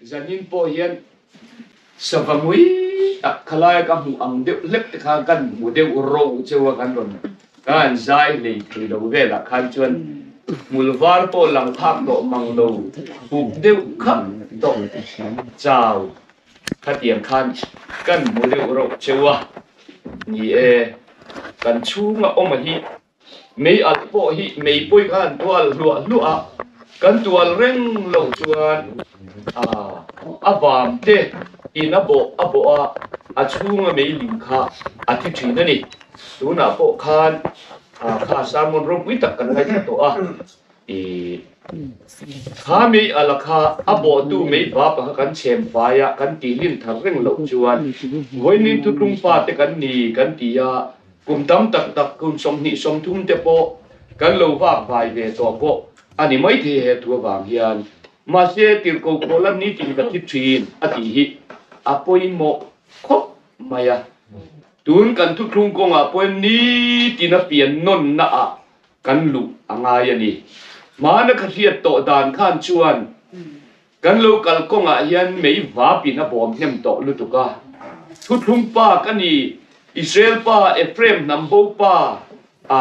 Zanin pawh hian sava ngui tak khalaia ka hmuh ang deuh hlek te kha kan hmu deuh ro cheu a kan rawn kan han zai hlei thei lo velah khan chuan hmul var pawh lang phak tawh mang lo buk deuh khap tawh chau khatiang khan kan hmu deuh ro cheu a ni e kan chhunga awm a hi Mei alh pawh hi mei pawi kha an tual hluah hluah a, kan tual reng loh chuan a vam te in a bawh a bawh a, a chhunga mei ling kha a thi thin a ni. Tunah pawh khan kha sermon ropui tak kan ngaithla tawh a, ih kha mei alh kha a bawhtu mei vapa kha kan chhem fai a, kan tihlim thar reng loh chuan vawiin thutlung pa te kan ni kan ti a, Kum tam tak tak, kum 20 30 te pawh kan lo vak vai ve tawh pawh a ni maithei he thu avang hian. Mahse, tirhkoh pawh lam nitin ka thi thin a tih hi a pawimawh khawp mai a. Tun kan thuthlung kawngah pawhin nitin a pian nawnna ah kan luh a ngai a ni. Hmana ka hriat tawh dan khan chuan kan lo kal kawngah hian mei vapin a bawm hnem tawh lutuk a. Thuthlung pa ka ni, Israel pa, Ephraim hnam bo pa, a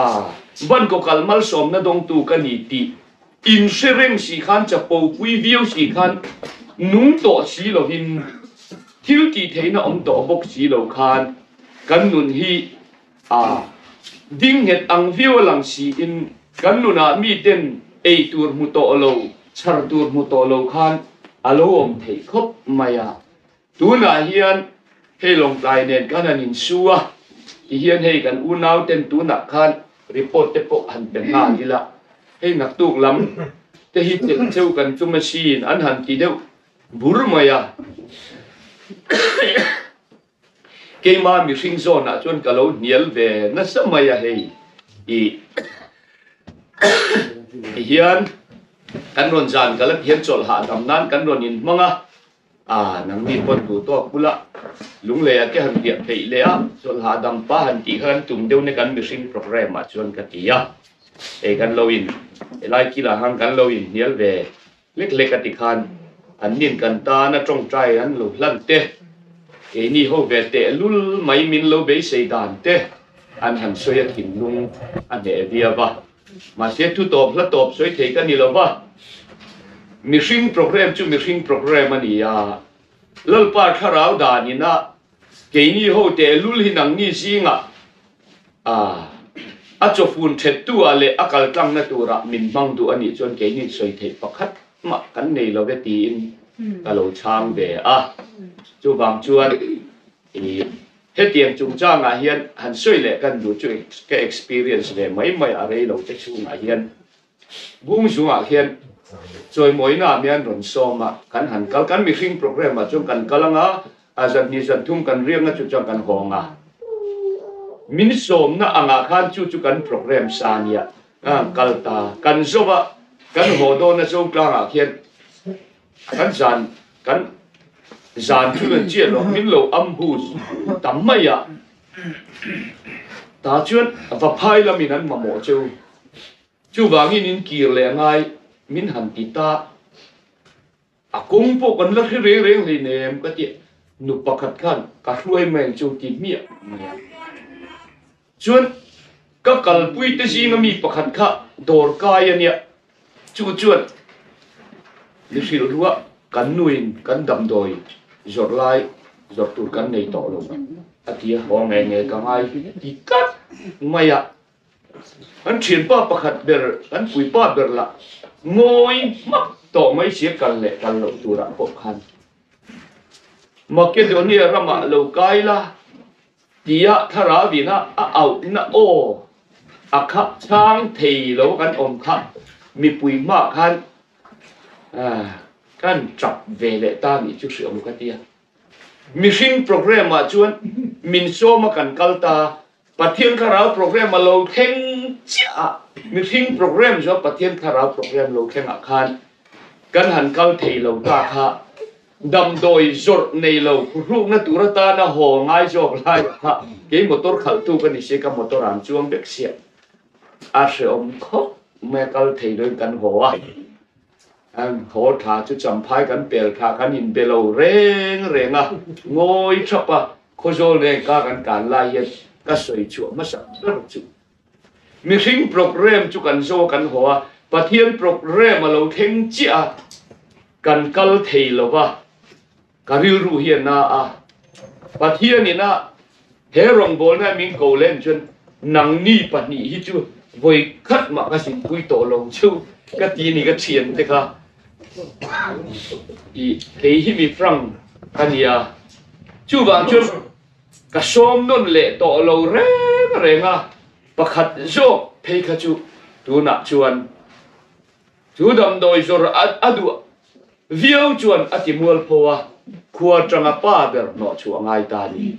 ban kaw kal malsawmna dawngtu ka ni tih inhre reng si khan chapo pui viau si khan nung tawh si lovin thil tih theihna awm tawh bawk si lo khan kan nun hi A ding nghet ang viau a lang siin kan nunah miten ei tur hmu tawh lo, chhar tur hmu tawh lo khan a lo awm theih khawp mai a. Tunah hian hei Lawngtlai nen khan han insu a, tihian hei kan unau ten tunah khan report te pawh han pe nghal ila, hei naktuk lam te hi chelh cheu kan tum asin an han ti deuh bur mai a. Keimah mihring zawnah chuan ka lo hnial ve nasa mai a hei i hian kan rawn zan ka la ti hian chawlh hahdam nan kan rawn inhmang a, a nangni pawn duh tawk bula Lungleiah te han piah theih leh a chawlh hahdam pa han tih kha kan tum deuh nia kan mihring programme ah chuan ka ti a, hei kan lo in helai kilah khan kan lo inhnial ve Hlek hlek a ti khan an nin kan tan a tawngtai an lo hlan te, keini ho ve teh lul mai min lo beisei dan te an han sawi a thinlung a hneh viau va. Mahse thu tawp hla tawp sawi thei ka ni lo va, mihring program chu mihring program a ni a, Lalpa thlarau dan ina Keini ho teh lul hi nangni zingah a chawfun thettu ah leh a kaltlangna turah min hmang duh a nih chuan keini sawi theih pakhat mah kan nei lo ve tiin ka lo chhang ve a. Chuvang chuan hetiang chungchangah hian han sawi leh kan duh chu ka experience ve mai mai a rei lo te chhungah hian Bung zungah khian chawimawina ah mian rawn sawm a, kan han kal, kan mihring programme ah chuan kan kal ang a, a zan hnih zan thum kan riak na chu chuan kan hawng a. Min sawmna angah khan chu chu kan programme sa ania, kan han kal ta, kan zo a, kan haw dawn a Zotlangah khian kan zan kan zan chu lan chiah lo, min lo ambush ta mai a, tah chuan Vaphai lamin an mamawh cheu. Chuvangin in kir leh ngai min han ti ta. A kawng pawh kan la hre reng reng hleinem ka ti. Nu pakhat khan ka hruai mai ang chu ti hmiah mai a. Chuan ka kalpui te zinga mi pakhat kha dawr kai a nia. Chu chuan mi hrilh ruah kan nuin kan damdawi zawrh lai zawrh tur kan nei tawh lo a ti a. Haw nge nge ka ngai ti tlat mai a. Kan thianpa pakhat ber, kan puipa ber lah ngawi hmak tawh mai sia kal leh kal loh turah pawh khan Makedonia ramah lo kai la tia thlarauina a auhna aw a kha chhang thei lo kan awm kha mipui hmaah khan kan tap ve leh ta nih chu hriawm ka tia. Mihring programme ah chuan min sawma kan kal ta. Pathian Thlarau program a lo thleng chiah a, mihring program chu Pathian Thlarau program lo thlengah khan kan han kal thei lo ta kha damdawi zawrh nei lo phuhrukna tur atana haw ngai zawk lai kha kei motor khalhtu ka ni sia ka motor an chuang vek sia a hreawm khawp mai a kal thei loin kan haw a. An haw thla chu champhai kan pel thla kan inbe lo reng reng a, ngawi thap a, Khawzawl reng ka kan tlan lai hian ka sawi chhuah hmasa ber chu. Mihring programme chu kan zo a kan haw a, Pathian programme a lo thleng chiah a, kan kal thei lo va, ka rilru hi a na a. Pathianin a he rawngbawlna min ko len chuan nangni pahnih hi chu vawi khat mah ka zinpui tawh lo chu ka ti a ni ka thiante kha. I kei hi mi frank ka nia, chuvang chuan ka sawm nawn leh tawh lo reng reng a, pakhat zawk phei kha chu tunah chuan chu damdawi zawr a duh viau chuan a ti mual pho a, khua tanga pa ber hnawh chhuah ngai ta ni.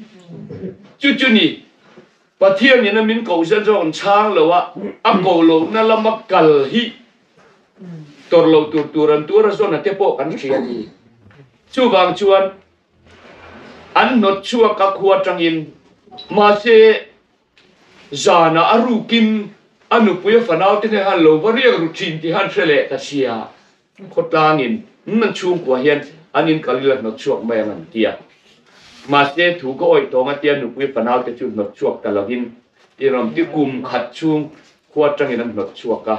Chu chu ni Pathianin a min koh zet zawk an chhang lo a, a koh lohna lama kal hi tawrh loh tur tur an tuar a zawn a te pawh kan hria ni. Chuvang chuan an hnawt chhuak a khua tangin mahse zanah a rukin a nupui a fanau te hnen khan lo va riak ru thin tih han hre leh ta sia. Khawtlangin an chhungkua hian an in kal ila hnawt chhuak mai ang an ti a. Mahse thu ka awih tawng a tia nupui fanau te chu hnawt chhuak ta lovin i rawn ti kum khat chhung khua atangin an hnawt chhuak a.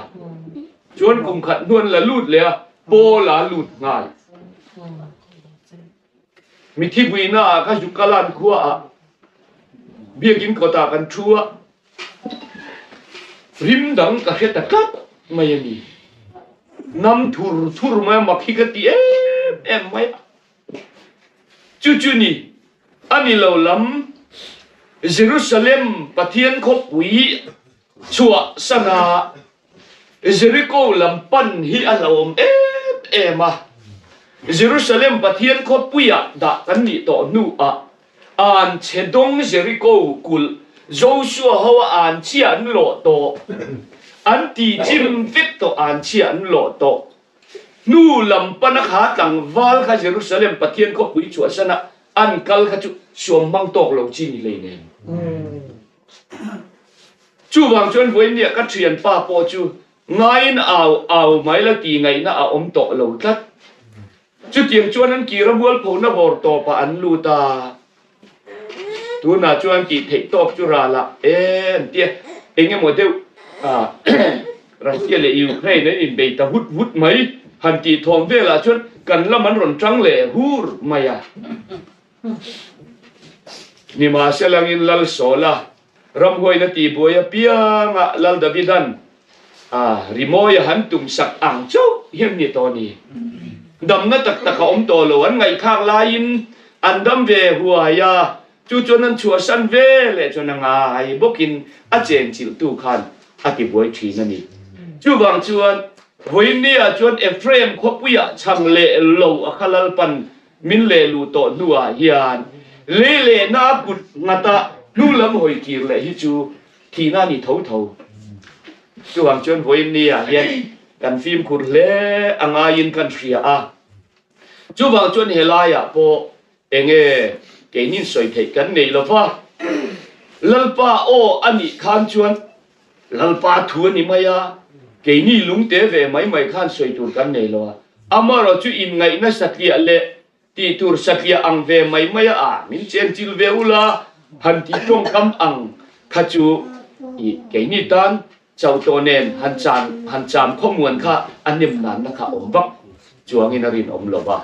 Chuan kum khat hnu an la lut leh a, Paul a lut nghal. Mithi buina ah kha Zukalan khua ah biakin kawtah kan thu a, rim dang ka hre ta tlat mai a ni. Nam thur thur mai a, mak hi ka ti em em mai a. Chu chu ni, a ni lo lam Jerusalem Pathian khawpui chhuah sana Jeriko lam pan hi a hlauhawm em em a. Jerusalem Pathian khawpuiah dah kan nih tawh hnuah an chhe dawng Jeriko kulh Joshua ho a an chhia an lawh tawh, an tih chim vek tawh an chhia an lawh tawh hnu lam pana kha tlangval kha Jerusalem Pathian khawpui chhuahsana an kal kha chu suam hmang tawk lo chi ni hleinem. Chuvang chuan vawinia ka thianpa pawh chu ngaiin au au mai la tih ngaihna a awm tawh lo tlat. Chutiang chuan an kir a mualphona vawr tawpah an lut a, tunah chuan tih theih tawk chu ralah e an tia eng emaw deuh Russia leh Ukraine an inbei ta vut vut mai han tih thawm velah chuan kan lam an rawn tang leh hur mai a. Nimahselangin Lal Sawla ramhuaina tihbuai apianga Lal Davidan a rimawi a han tumsak ang chauh hian ni tawh a ni. Damna tak tak a awm tawh lo, an ngaihthlak laiin an dam ve huai a, chu chuan an chhuahsan ve leh chuan a ngai bawkin a chenchilhtu khan a tibuai thin a ni. Chuvang chuan vawiinniah chuan Ephraim khawpuiah chhang leh lo a kha Lalpan Min leh luh tawh hnuah hian lei lehna a kut nghata hnu lam hawi kir leh hi chu thihna a ni tho tho. Chuvang chuan vawiin ni ah hian kan fimkhur hle a ngaiin kan hria a. Chuvang chuan helaiah pawh enge keinin sawi theih kan nei lo va, Lalpa aw a nih khan chuan Lalpa thu a ni mai a, keini lungte ve mai mai khan sawi tur kan nei lo a, amaherawh chu inngaihna satliah leh tih tur satliah ang ve mai mai a, a min chenchil ve ula han tih tawngkam ang kha chu i keini tan chauh tawh nen han chan han cham khawmuan kha a nem nanna kha awm vak chuangin a rinawm lo va.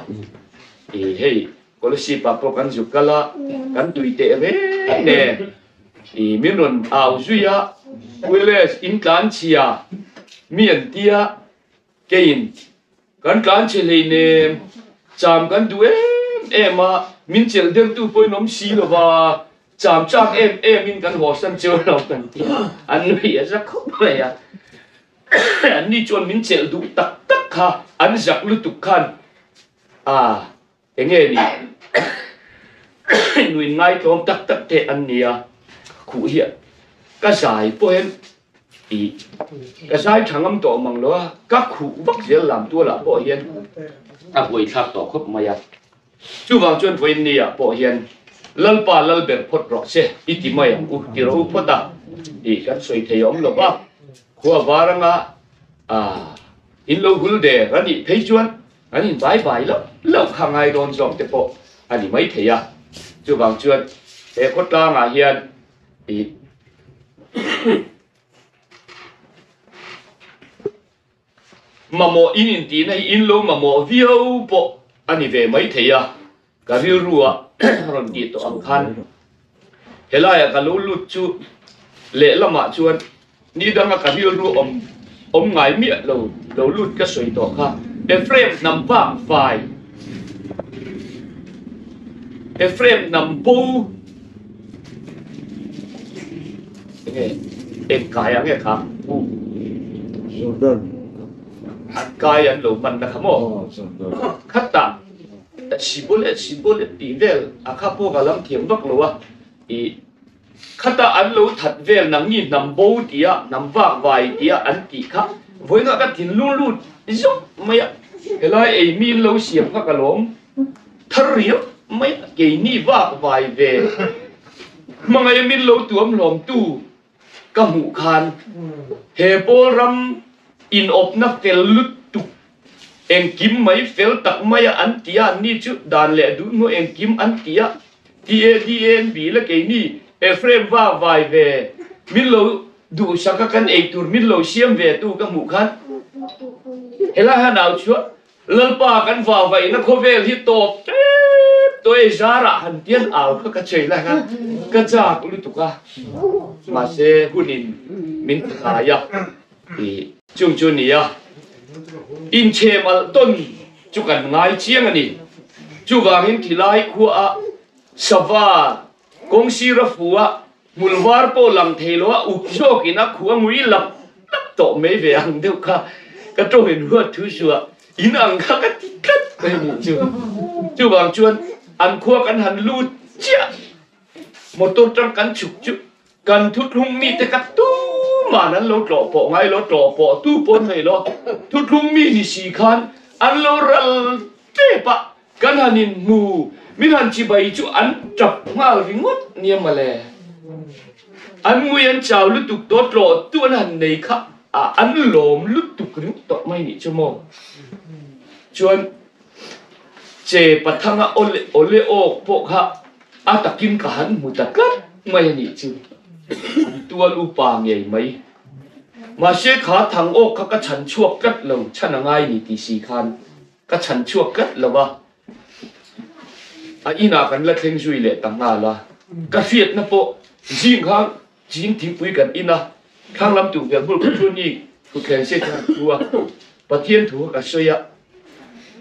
I hei Kolasib ah pawh kan zuk kal a, kan tui teh reng nen. I min rawn au zui a, Willis in tlan chhia mi an tia, keiin kan tlan chhe hleinem, cham kan duh em em a, min chelh dertu pawhin awm si lo va, cham chak em em in kan hawsan cheu lo kan ti a, an nuih a za khawp mai a, an ni chuan min chelh duh tak tak kha an zak lutuk khan a. Enge ni nuin ngaitlawm tak tak te an nia khuh hian ka zai pawh hian i ka zai tha ngam tawh mang lo a, ka khuh vak zel lam tualah pawh hian a buaithlak tawh khawp mai a. Chuvang chuan vawiin ni ah pawh hian Lalpa lal ber phawt rawh se i ti mai ang u ti rawh u phawt a, i kan sawi thei a awm lo va, khua var anga ah. In lo hul der a nih phei chuan an in bai bai loh loh kha ngai dawn zawk te pawh a ni mai thei a. Chuvang chuan he khawtlangah hian ih Mamawh in intihna hi in lo mamawh viau pawh a ni ve mai thei a, ka rilru a rawn tih tawh ang khan helaiah ka lo lut chu lehlamah chuan ni danga ka rilru awm awm ngai miah lo lo lut ka sawi tawh kha Ephraim hnam vak vai Ephraim hnam bo Enge eng kai ang e kha u. Jordan. An kai an lo hman na kha maw? Khatah Sibolet Sibolet tih vel a kha pawh ka lam thiam vak lo a i khatah an lo that vel nangni hnam bo tia hnam vak vai tia an tih kha vawiinah ka thinlung lut zawk mai a helai ei mi in lo siam kha ka lawm Thar riau mai a keini vak vai ve. Hmangaih min lo tuam hlawmtu ka hmuh khan he pawl ram inawpna fel lutuk engkim mai fel tak maia an ti a, anni chu dan leh duh hnu engkim an ti a, TADANB la keini Ephraim vak vai ve min lo duhsak a kan eitur min lo siam ve tu ka hmuh khan helai han au chhuah Lalpa kan vauvaihna khawvel hi tawp tep tawh e zarah han tian au kha ka chei lai khan ka chak lutuk a mahse hunin min thlai a i chung chu nia inchhem alh tawn chu kan ngai chiang a ni chuvangin thilai khua a sava kawng sira fu a hmul var pawh lang thei lo a up zawkin a khu a ngui lap lap tawh mai ve ang deuh kha ka tawngin huat thu suah in ang kha ka ti tlat mai nih chu. Chuvang chuan an khua kan han lut chiah motor tang kan chhuk chu kan thuthlung mite kha tuman an lo tlawh pawh ngai lo tlawh pawh tu pawh an nei lo thuthlung mi ni si khan an lo ral tep a Kan han inhmu, min han chibai chu an tap nghal ringawt nia mawle. An ngui an chau lutuk tawh tlawh tu an han nei kha a an lawm lutuk ringawt tawh mai nih chu maw. Chuan che pathanga awle awle awk pawh kha a takin ka han hmu ta tlat mai a nih chu. An tual upa ngei mai. Mahse kha thang awk kha ka chhan chhuak tlat lo, chhan a ngai ni ti si khan. Ka chhan chhuak tlat lo a, a inah kan la thleng zui leh ta nghal a. Ka hriatna pawh zing kha zing thingpui kan in a, thlang lam tukverh bul ka thu ni thutthleng se khan thu a, Pathian thu kha ka sawi a,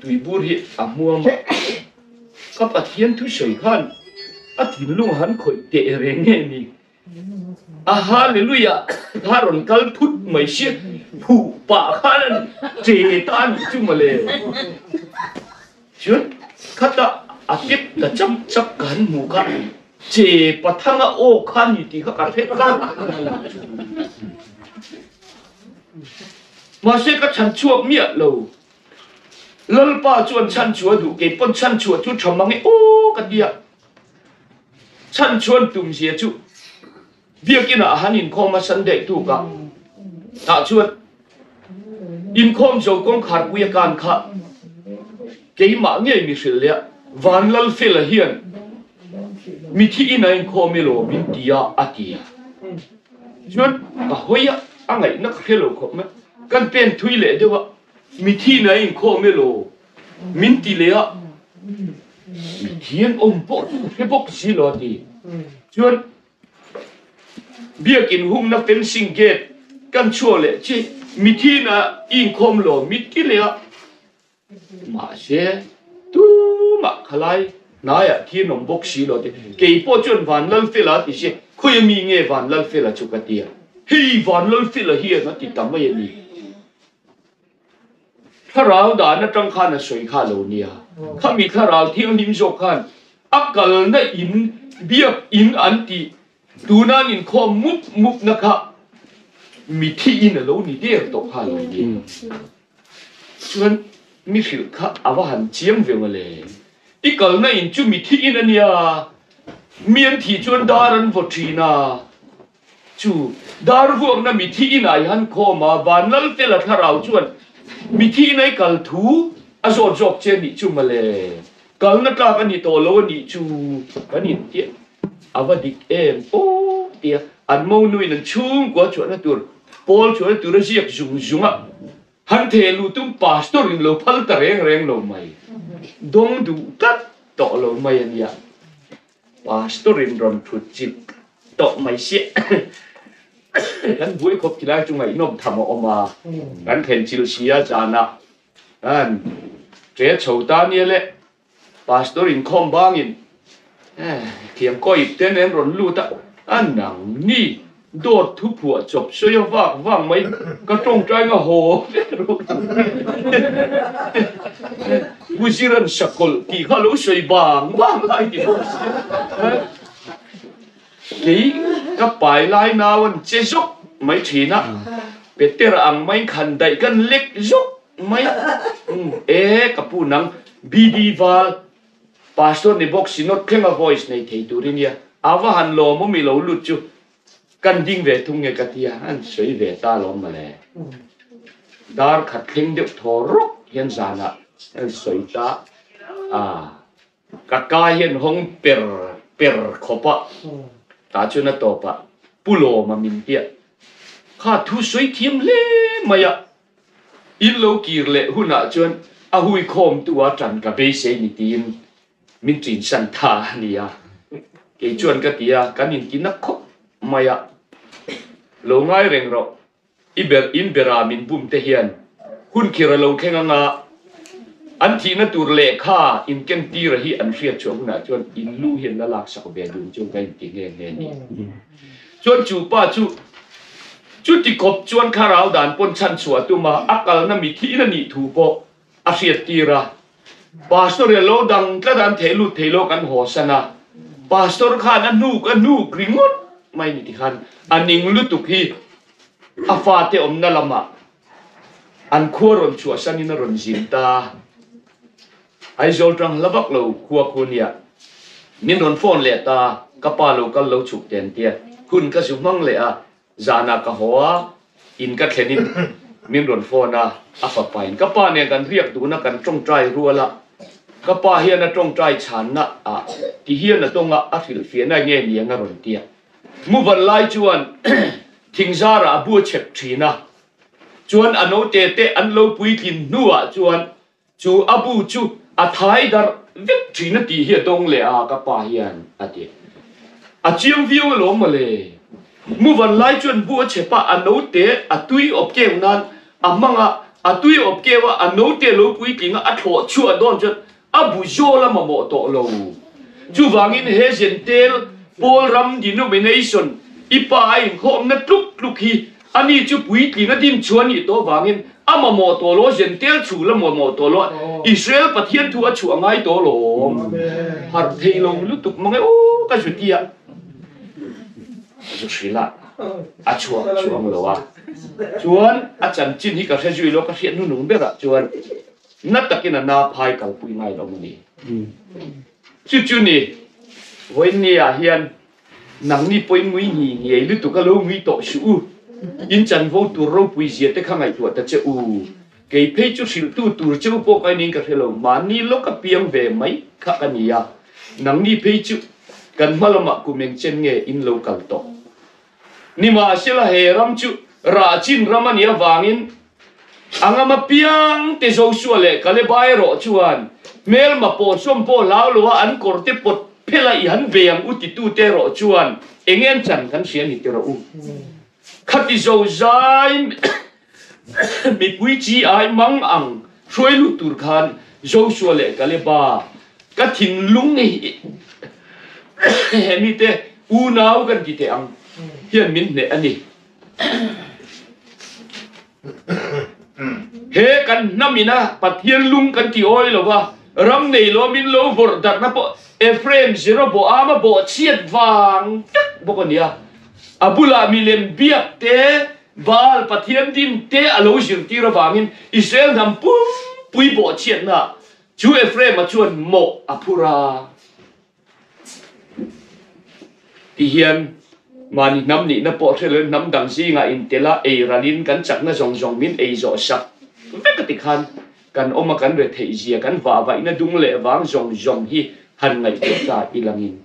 tuibur hi a hmuam a, ka Pathian thu sawi khan a thinlung han khawih teh reng nge ni? A Hallelujah kha rawn kal thut mai sia phuh pah khan an che ta a nih chu mawle. Chuan khata a tep ta chap chap ka han hmu kha che pathanga aw kha a ni tih kha ka hre kar. Mahse ka chhan chhuak miah lo. Lalpa chuan chhan chhuah duh kei pawn chhan chhuah chu tha mang e aw ka ti a. Chhan chuan tum zia chu biakin ah han inkhawm a Sunday tuk ah tah chuan inkhawm zo kawngkhar pui a kan kha keimah ngei mi hrilh leh a Vanlalfela hian mithi in a inkhawm elaw min ti a a ti a chuan ka hawi a a ngaihna ka hre lo khawp mai kan pen thui leh deuh a mithi in a inkhawm elaw Min ti leh a, mithian awm pawh chu ka hre bawk si lo a ti. Chuan biakin hungna fencing gate kan chhuah leh chi mithian a inkhawm lo mit ti leh a, mahse tumah khalai hnaiah thian awm bawk si lo a ti. Kei pawh chuan Vanlalfela a ti si, khawi mi nge Vanlalfela chu ka ti a, hei Vanlalfela hian a ti ta mai a ni. Thlarau dan atang khan a sawi kha lo nia. Khami thlarau thianghlim zawk khan a kalna in, biak in an tih tuna an inkhawm mup mup na kha mithi in a lo ni der tawh kha lo nia. Chuan mi hrilh kha a va han chiang ve mawle. I kalna in chu mithi in a nia, mi an thih chuan dar an vaw thin a. Chu dar vuakna mithi inah i han khawm a, Vanlalfela thlarau chuan Mithi in ai kal thu a zawt zawk che nih chu mawle. Kalna tlak a ni tawh lo a nih chu kan intiah a va dik em aw tia an monuin an chhungkua chhuahna tur pawl chhuahna tur a ziak zung zung a, han theh luh tum pastor in lo phal ta reng reng lo mai, dawng duh tlat tawh lo mai a nia, pastor in rawn thut chilh tawh mai sia kan buai khawp khilai chu ngaihnawm tham a awm a, kan thlen chilh sia zanah An ṭe chho ta nia le, Pastor inkhawm bangin thiam kawih te nen rawn lut a, a nang ni dawt thu phuah chawp sawi a vak vang mai, ka tawngtai nga haw vek rawh Pu Ziran sakawlh tih kha lo sawi bang bang lai ti bawk sia. Kei ka pai lai nau an che zawk mai thin a, Peter ang mai khan daih kan lek zawk mai a, e ka pu nang BD Val Pastor ni bawk Synod thlenga voice nei thei tur i nia, a va han lawm awm i lo lut chu kan ding ve thung nge ka tia, an sawi ve ta lawm mawle. Dar khat thleng deuh thaw rawk hian zanah an sawi ta a. Ka ka hian hawng per per khawp a, tah chuan a tawp ah Pu Lawma min tiah kha thu sawi thiam hle mai a, in lo kir leh hunah chuan a hui khawm tu a tan ka beisei ni tiin min ṭin san tha a ni a, kei chuan ka ti a, kan inti na khawp mai a, lo ngai reng rawh. I ber in bera min bum te hian hun khir a lo thleng anga an thihna tur lehkha inken tira hi an hriat chhuah hunah chuan in lu hian la laksak ve dun chu ka inti nghe nghe ni. Chuan chu pa chu chuti khawp chuan thlarau dan pawn chhan chhuah tum a, a kalna mi thihna nih thu pawh a hriat tir a. Pastor a lo dang tlat a, an theh lut thei lo kan haw san a. Pastor khan a hnuk a hnuk ringawt mai ni tikhan a ning lutuk hi A fate awmna lamah an khua rawn chhuahsanin a rawn zin ta. Aizawl tang hla vak lo khua khu nia min rawn phone leh ta, ka pa lo kal lo chhuk ten tia hun ka zu hmang leh a, zanah ka haw a, in ka thlenin min rawn phone a, a fapain ka pa nen kan riak dun a, kan tawngtai rual a, ka pa hian a tawngtai chhanna ah ti hian a tawng a, a hrilhfiahna nge niang a rawn tia. Muvan lai chuan thingzarah a bu a chhep thin a, chuan a note te an lo puitlin hnuah chuan chu a bu chu a thai darh vek thin a tih hi a dawng leh a ka pa hian a ti. A chiang viau alawm mawle. Muvan lai chuan bu a chhep a, a note a tui awp keu nan a hmang a, a tui awp keu a, a note lo puitling a, a thlawh chhuah dawn chuan A bu zawl a mamawh tawh lo. Chuvangin he Zentel pawl ram denomination i pa a inkhawmna tluk tluk hi ani chu puitling a din chuan nih tawh vangin a mamawh tawh lo, Zentel chhul a mamawh tawh lo, Israel Pathian thu a chhuah ngai tawh lo. Harh thei lo lutuk mang e aw ka zu ti a, ka zu hrilh a, a chhuak chuang lo a. Chuan a chanchin hi ka hre zui lo, ka hriat hnunung berah chuan Na takin a na phai kalpui ngai lo a ni. Chu chu ni, vawiin ah hian nangni pawhin ngui nghi ngei lutuk a lo ngui tawh suh u. In chanvo tur ropui zia te kha ngaihtuah ta che u. Kei phei chu hrilhtu tur che u pawh ka inin ka hre lo, mahni lawk a piang ve mai kha ka ni a. Nangni phei chu kan hma lamah kum eng chen nge in lo kal tawh. Nimahsela he ram chu rah chin ram a nih avangin a ngam apiang te Joshua leh Kaleba erawh chuan hmelma pawh sawm pawh hlau lo a an kawr te pawt phel a i han ve ang u titute erawh chuan eng en chan kan hria ni ti rawh u. Khati zozai mipui chi ai mang ang hruai lut tur khan Joshua leh Kaleba ka thinlung hi hemi te unau kan ti teh ang hian min hneh a ni. He kan hnamina Pathian lung kan ti awi lo va, ram nei lo min lo vawrh darhna pawh Ephraim Jeroboama bawhchhiat vang vek bawk a ni a. A bulah milem biak te, Baal Pathian din te a lo zirtir avangin Israel hnam pumpui bawhchhiatnaah chu Ephraim-a chuan mawh a phur a. Ti hian mahni hnam nihna pawh hre loin hnam dang zingah intel a, ei ralin kan chakna zawng zawng min ei zawh sak. vek a tikhan kan awm a, kan retheih zia, kan vahvaihna dung leh vang zawng zawng hi han ngaihtuah ta ilangin.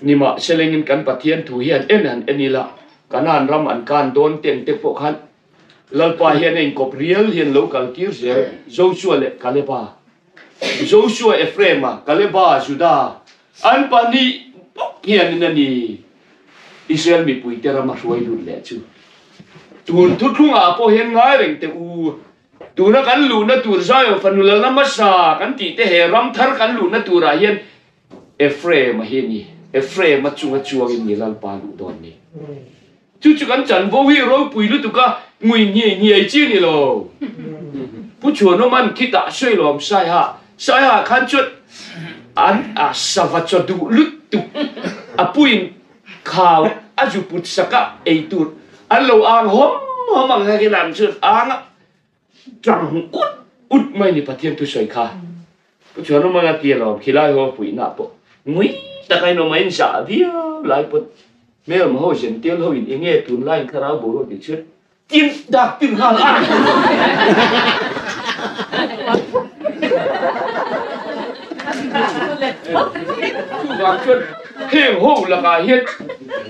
Nimahselengin kan Pathian thu hi han en han en ila, Kanaan ram an kan dawn teng te pawh khan Lalpa hian a inkawp rial hian lo kal tir zel, Joshua leh Kaleba. Joshua Ephraim-a, Kaleba Juda, an pahnih bawk hianin a ni Israel mipuite rama hruai lut leh chu. Tun thuthlungah pawh hian ngai reng teh u, tuna kan luhna tur Zion fanu lalna hmasa kan tih te he ram thar kan luhna turah hian Ephraim-a hi a ni, Ephraim-a chunga chuangin ni Lalpa luh dawn ni. Chu chu kan chanvo hi ropui lutuk a, ngui ngiai ngiai chi a ni lo. Pu Chhuanawma'n khitah sawi lawm Saiha, Saiha khan chuan an a sava chaw duh lutuk a puiin khau a zu put sak a, ei tur an lo ang hawm hawm ang hek in an chuan ang a tang ut ut mai ni Pathian thusawi kha. Pu Chhuanawma'n a ti alawm, khilai ho puihna pawh ngui taka in awm a, in zah viau lai pawh hmelma ho zentel ho in enge tunlai in thlarau boruak tih chhiat tin dak tir nghal a. Chuvang chuan heng ho lakah hian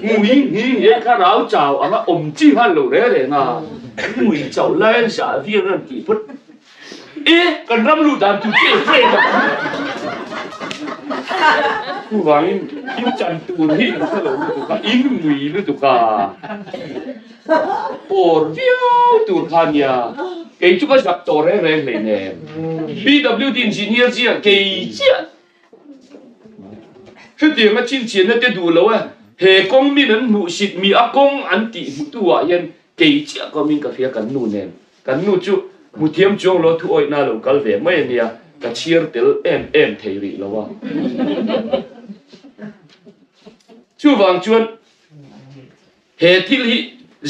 ngui nghi nge thlarau chau anga awm chi nghal lo reng reng a, ngui chauh lai an zah viau an tih phawt. E kan ram luh dan tur chu e a. Chuvangin in chan tur hi in hre lo lutuk a, in ngui lutuk a. Pawr viau tur kha nia. Kei chu ka zak tawh reng reng hleinem. PWD engineer chiah kei chiah hetianga chinchianna te duh lo a, he kawng min an hmuh sit mi a kawng an tih hmutu ah hian kei chiah ka awmin ka hria kan nu nen. Kan nu chu hmuthiam chuang lo thu awihna lo kal ve mai a nia, ka chhiar tel em em thei rih lo a. Chuvang chuan he thil hi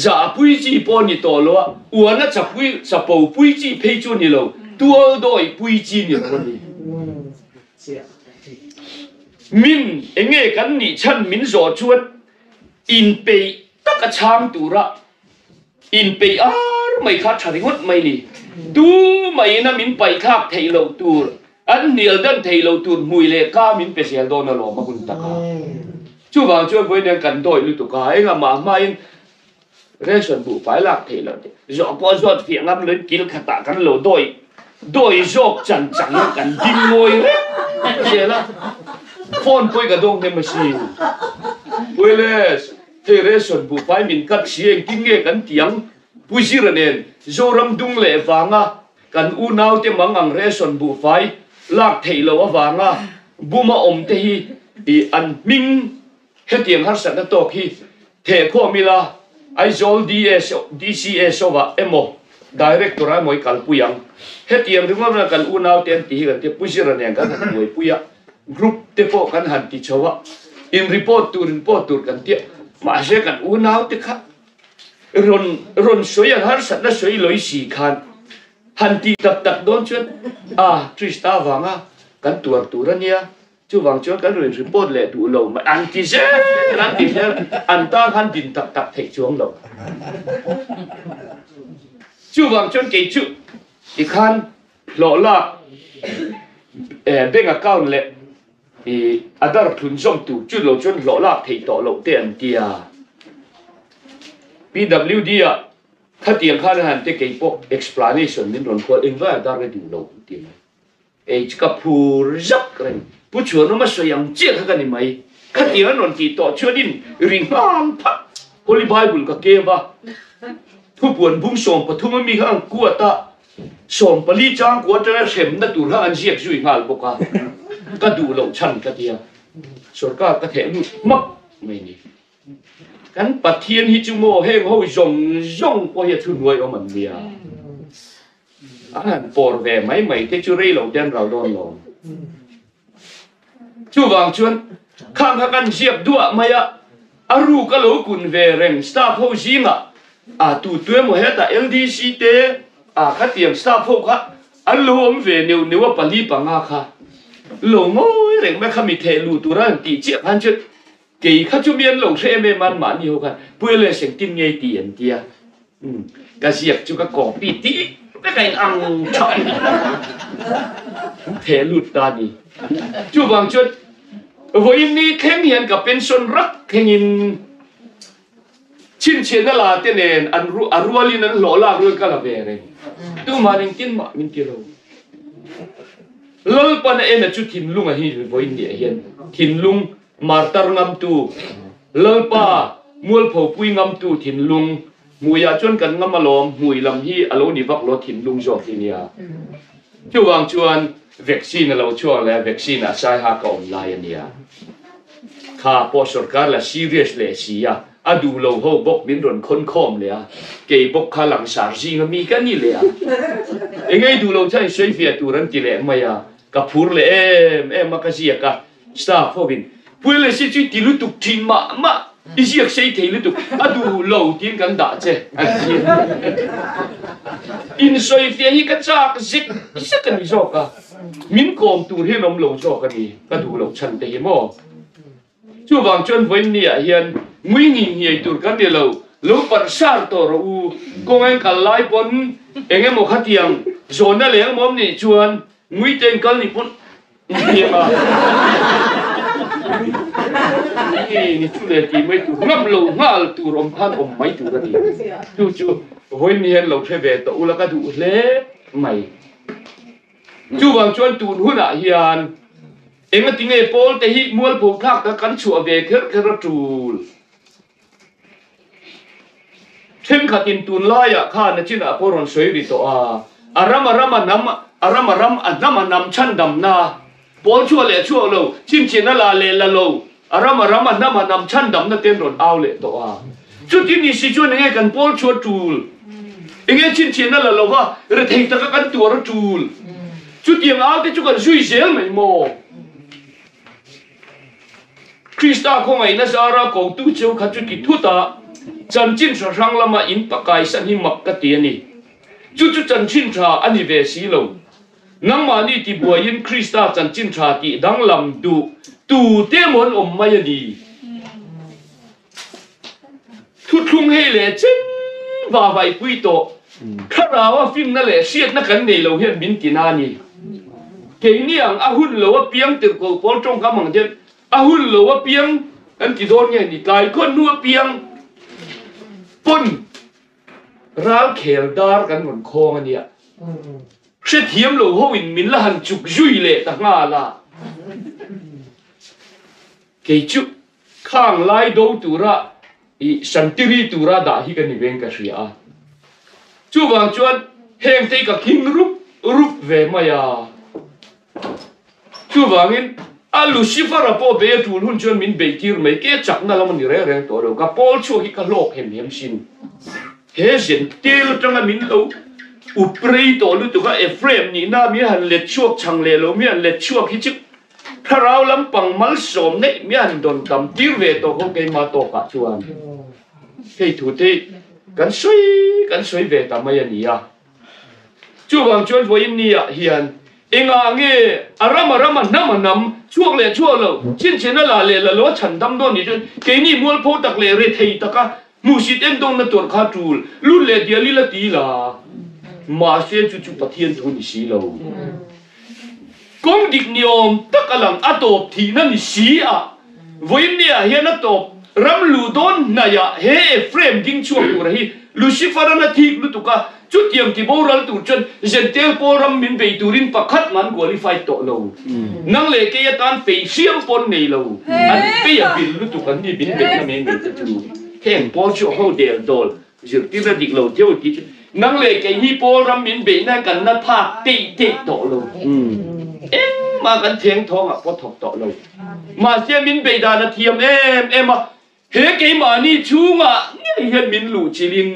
zahpui chi pawh ni tawh lo a, uana chapui chapo pui chi phei chu ni lo, tual dawi pui chi ni lo a ni. Min enge kan nih chhan min zawh chuan inpeih taka chhang tura Inpeih ar mai kha tha ringawt mai ni. Tu maiin a min paihthlak theih loh tur, an hnial dan theih loh tur hmui leh ka min pe zel dawn alawm a hun taka. Chuvang chuan vawiin kan dawih lutuk a, engah mah hmain ration buhfai lak theih loh te zawh pawh zawt fiah ngam loin kil khatah kan lo dawih dawih zawk chan chang in kan ding ngawi reng zel a. Phone pawh i ka dawng hnem asin. Wireless. Hei ration buhfai min cut si engtin nge kan ti ang? Pu Zira nen Zoram dung leh vanga kan unaute mang ang ration buhfai lak theih loh avanga buma awm te hi i an hming hetiang harsatna tawk hi thehkhawm ila Aizawl DS DCSO ah emaw Director ah emaw i kalpui ang. Hetiang ringawt ringawt kan unaute an ti hi kan tia Pu Zira nen kan han buaipui a. Group te pawh kan han ti chho a, in report tur report tur kan tia, mahse kan unau te kha rawn rawn sawi an harsatna sawi lawi si khan han tih tak tak dawn chuan a Krista avanga kan tuar tur a nia, chuvang chuan kan rawn report leh duh lo mai an ti zel an ti zel an tan han din tak tak theih chuang lo. Chuvang chuan kei chu tikhan Hlawh lak bank account leh i Aadhaar thlun zawm tur chu lo chuan hlawh lak theih tawh loh te an ti a. PWD ah khatiang khan a han ti kei pawh explanation min rawn khual engvai Aadhaar ka duh lo an ti mai. Ei chu ka phur zak reng. Pu Chhuanawma sawi ang chiah kha ka ni mai. Khatiang an rawn tih tawh chuanin ri nghal phat. Holy Bible ka keu a, thupuan bung 13 ami kha an kuat a, 14 chang kua atanga hremna tur kha an ziak zui nghal bawk a, ka duh loh chhan ka tia, sorkar ka theh lut hmak mai ni. Kan Pathian hi chu maw heng ho zawng zawng pawh hi a thu hnuai awm an nia. An han pawr ve mai mai te chu rei lo te an ral dawn lo. Chuvang chuan khang kha kan ziak duah mai a, a ruk a lo kun ve reng staff ho zingah a tu tu emaw hetah LDC te a khatiang staff ho kha an lo awm ve neuh neuh a pali panga kha lo ngawi reng mai kha mi theh luh tura an tih chiah khan chuan kei kha chu mi an lo hre em em a an mahni ho khan Pu Elias engtin nge i ti an tia. Ka ziak chu ka copy tih vek a in ang tha a ni. Theh lut ta a ni. Chuvang chuan vawiin ni thleng hian ka pension rak thlengin chhinchhiahna la te nen an a rualin an hlawh lak rual ka la ve reng. Tuman engtin mah min ti lo. Lalpan a en a chu thinlung a hi vawiin ni ah hian thinlung Martar ngamtu, Lalpa mualphopui ngamtu thinlung hmuiah chuan kan ngam alawm, hmui lam hi a lo ni vak lo thinlung zawk hi nia. Chuvang chuan vaccine a lo chhuak leh a, vaccine ah saiha ka awm lai a nia. Kha pawh sorkar la serious leh si a, a duh lo ho bawk min rawn khawn khawm leh a, kei bawk kha langsar zinga mi ka ni leh a. Engei duh lo chuan sawifiah tur an ti leh mai a, ka phur leh em em a ka ziak a. Staff hovin, Puilesi chu i ti lutuk thin mah mah, i ziak sei thei lutuk, a duh lo tiin kan dah che an ti. Insawifiah hi ka chak zek zek a ni zawk a, min kawm tur hian awm lo zawk a ni, ka duh loh chhan te hi maw? Chuvang chuan vawiinniah hian ngui nghi nghiai tur kan ni lo, lo parh sar tawh rawh u, kawng eng kal lai pawn eng emaw khatiang zawnna leh eng emaw awm nih chuan ngui te in kal nih pawn Ni chu le tih mai tur ngam lo nghal tur awm khan awm mai tur a ni. Chu chu vawiin hian lo hre ve tawh ula ka duh hle mai. Chuvang chuan tun hunah hian engatinge Paul te hi mualpho thlak tak kan chhuah ve kher kher a tul. Thenkhatin tunlaiah khan a chinah pawh rawn sawi ri tawh a, a ram a ram a hnam, a ram a ram a hnam a hnam chhandamna, pawl chhuah leh chhuak lo, chhinchhiahna la leh la lo, a ram a ram a hnam a hnam chhandamna ten rawn au leh tawh a. Chuti ni si chuan enge kan pawl chhuah tul? Enge chhinchhiahna la lova rethei taka kan tuar a tul? Chutiang au te chu kan zui zel mai maw? Krista khawngaihna zara kotu cheu kha chu ti thut a, chanchin tha hrang lama in pakai san hi mak ka ti a ni. Chu chu chanchin tha a ni ve si lo. Nangmahni tibuaiin Krista chanchin tha tih danglam duh tute emaw an awm mai a ni. Thuthlung hei leh chen va vaipui tawh thlarau a finna leh hriatna kan nei lo hian min ti na a ni. Keini ang a hun lo apiang tirhkoh pawl tawngkam ang hian a hun lo apiang kan ti dawn nge ni tlai khawn hnu apiang pawn ralkhel dar kan rawn khawng a nia. Hrethiam lo ho in min la han chuk zui leh ta nghal a. Kei chu Khang lai do tura i santiri tura dah hi ka ni veng ka hria a. Chuvang chuan heng te hi ka khing rup rup ve mai a. Chuvangin a Lucifer-a pawh bei a tul hun chuan min bei tir mai ke chakna lam a ni reng reng tawh lo. Ka pawl chhuak hi ka hlawk hem hem sin. He zentel atanga min lo up rei tawh lutuk a Ephraim nihna mi han let chhuak chhang leh lo mi han let chhuak hi chu Thlarau lampang malsawm neih mi an dawn tam tir ve tawh ho keimah tawkah chuan hei thu te kan sawi kan sawi ve ta mai a ni a. Chuvang chuan vawiin niah hian engah nge a ram a ram a hnam a hnam chhuak leh chhuak lo chhinchhiahna la leh la lo a chhan dam dawn nih chuan keini mualpho tak leh rethei taka hmuhsit en dawnna tur kha tul lut leh dial ila ti la mahse chu chu Pathian thu ni si lo. Kawng dik ni awm tak a lang a tawp thihna ni si a, vawiin niah hian a tawp ram luh dawn hnaiah he Ephraim ding chhuak tura hi Lucifer-an a thik lutuk a, chutiang ti boral tur chuan Jentail pawl ram min bei turin pakhat mah an qualified tawh lo. Nang leh kei atan fei hriam pawn nei lo, an fei a bil lutuk an ni min beihna mai mai te chu heng pawl chu a ho del dawl. Zirtirna dik lo deuh tih chu nang leh kei hi Paul ram min beihna kan la phak teih teih tawh lo. Engmah kan theng thawngah pawh thawk tawh lo. Mahse min beih dan a thiam em em a, he keimahni chhungah ngei hian min luh chilhin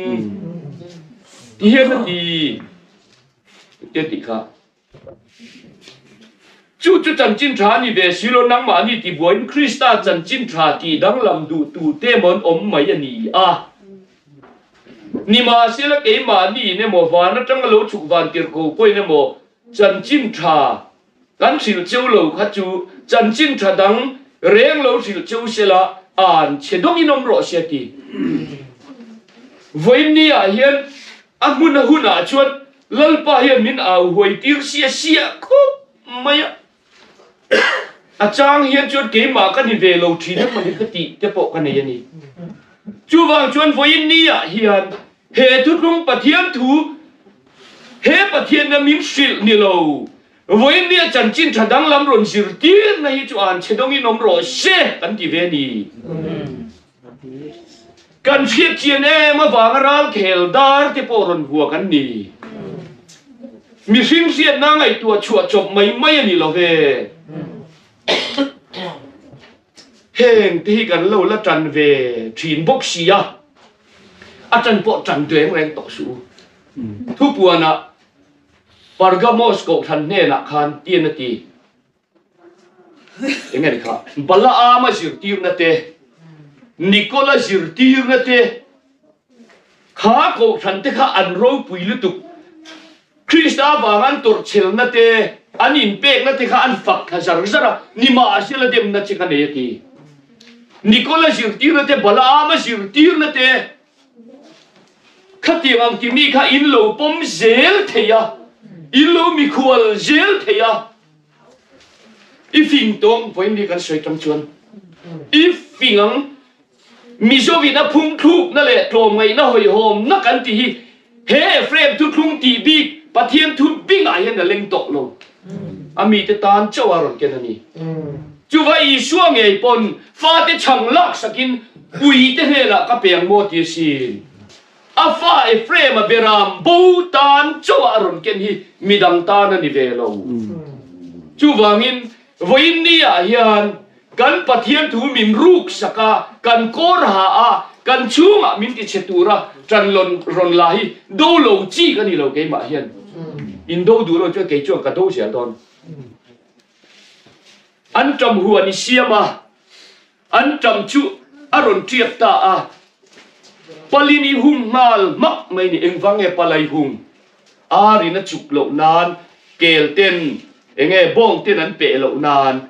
ti hian a ti te tih kha. Chu chu chanchin tha a ni ve si lo, nangmahni tibuaiin Krista chanchin tha tih danglam duh tute emaw an awm mai a ni a. Nimahsela keimahniin emaw van atanga lo chhuk van tirhko pawhin emaw chanchin tha kan hrilh cheu lo kha chu chanchin tha dang reng lo hrilh cheu sela an chhe dawngin awm rawh se a ti. Vawiin niah hian. A hmun a hunah chuan Lalpa hian min au huai tir sia sia khawp mai a. A chang hian chuan keimah ka ni ve lo thin a mawni ka tih te pawh ka nei a ni. Chuvang chuan vawiin ni ah hian he thuthlung Pathian thu he Pathianna min hrilh ni lo, vawiin ni a chanchin tha danglam rawn zirtirna hi chu an chhe dawngin awm rawh se kan ti ve a ni. Kan hriat chian em avanga ralkhel dar te pawh rawn hua kan ni. Mihring hriatna ngaihtuah chhuah chawp mai mai a ni lo ve. Heng te hi kan lo la tan ve thin bawk si a, a tan pawh tan reng reng tawh suh u. Thupuanah Pergamos kohhran hnenah khan tian a ti. Enge ni kha? Balaama zirtirna te, Nikola zirtirna te, kha kohhran te kha an ropui lutuk. Krista avanga an tawrhchhelna te, an inpekna te kha an fak thla zar zar a, nimahsela demna che ka nei a ti. Nikola zirtirna te, Balaama zirtirna te, khatiang ang timi kha in lo pawm zel thei a, in lo mikhual zel thei a. I fing tawng vawiin mi kan sawi tang chuan i fing ang. Mizovin a phungthlukna leh tlawmngaihna hawihhawmna kan ti hi he Ephraim thuthlung tih bik Pathian thu bingah hian a leng tawh lo. A mite tan chauh a rawn ken a ni. Chuva Isua ngei pawn fate chhang laksakin puite hnenah ka pe ang maw ti asin. A fa Ephraim a beram bo tan chauh a rawn ken hi midang tan a ni ve lo. Chuvangin vawiin ni ah hian kan Pathian thu min ruk sak a, kan kawr ha a, kan chhungah min ti chhe tura tan lawn rawn la hi do lo chi ka ni lo keimah hian. In do duh lo chuan kei chuan ka do zel dawn. An ṭam huan i siam a, An ṭam chu a rawn ṭiak ta a, Palin i hung nghal hmak mai ni. Engvang nge palai hung? Arin a chuk loh nan, kel ten enge bawng ten an peh loh nan.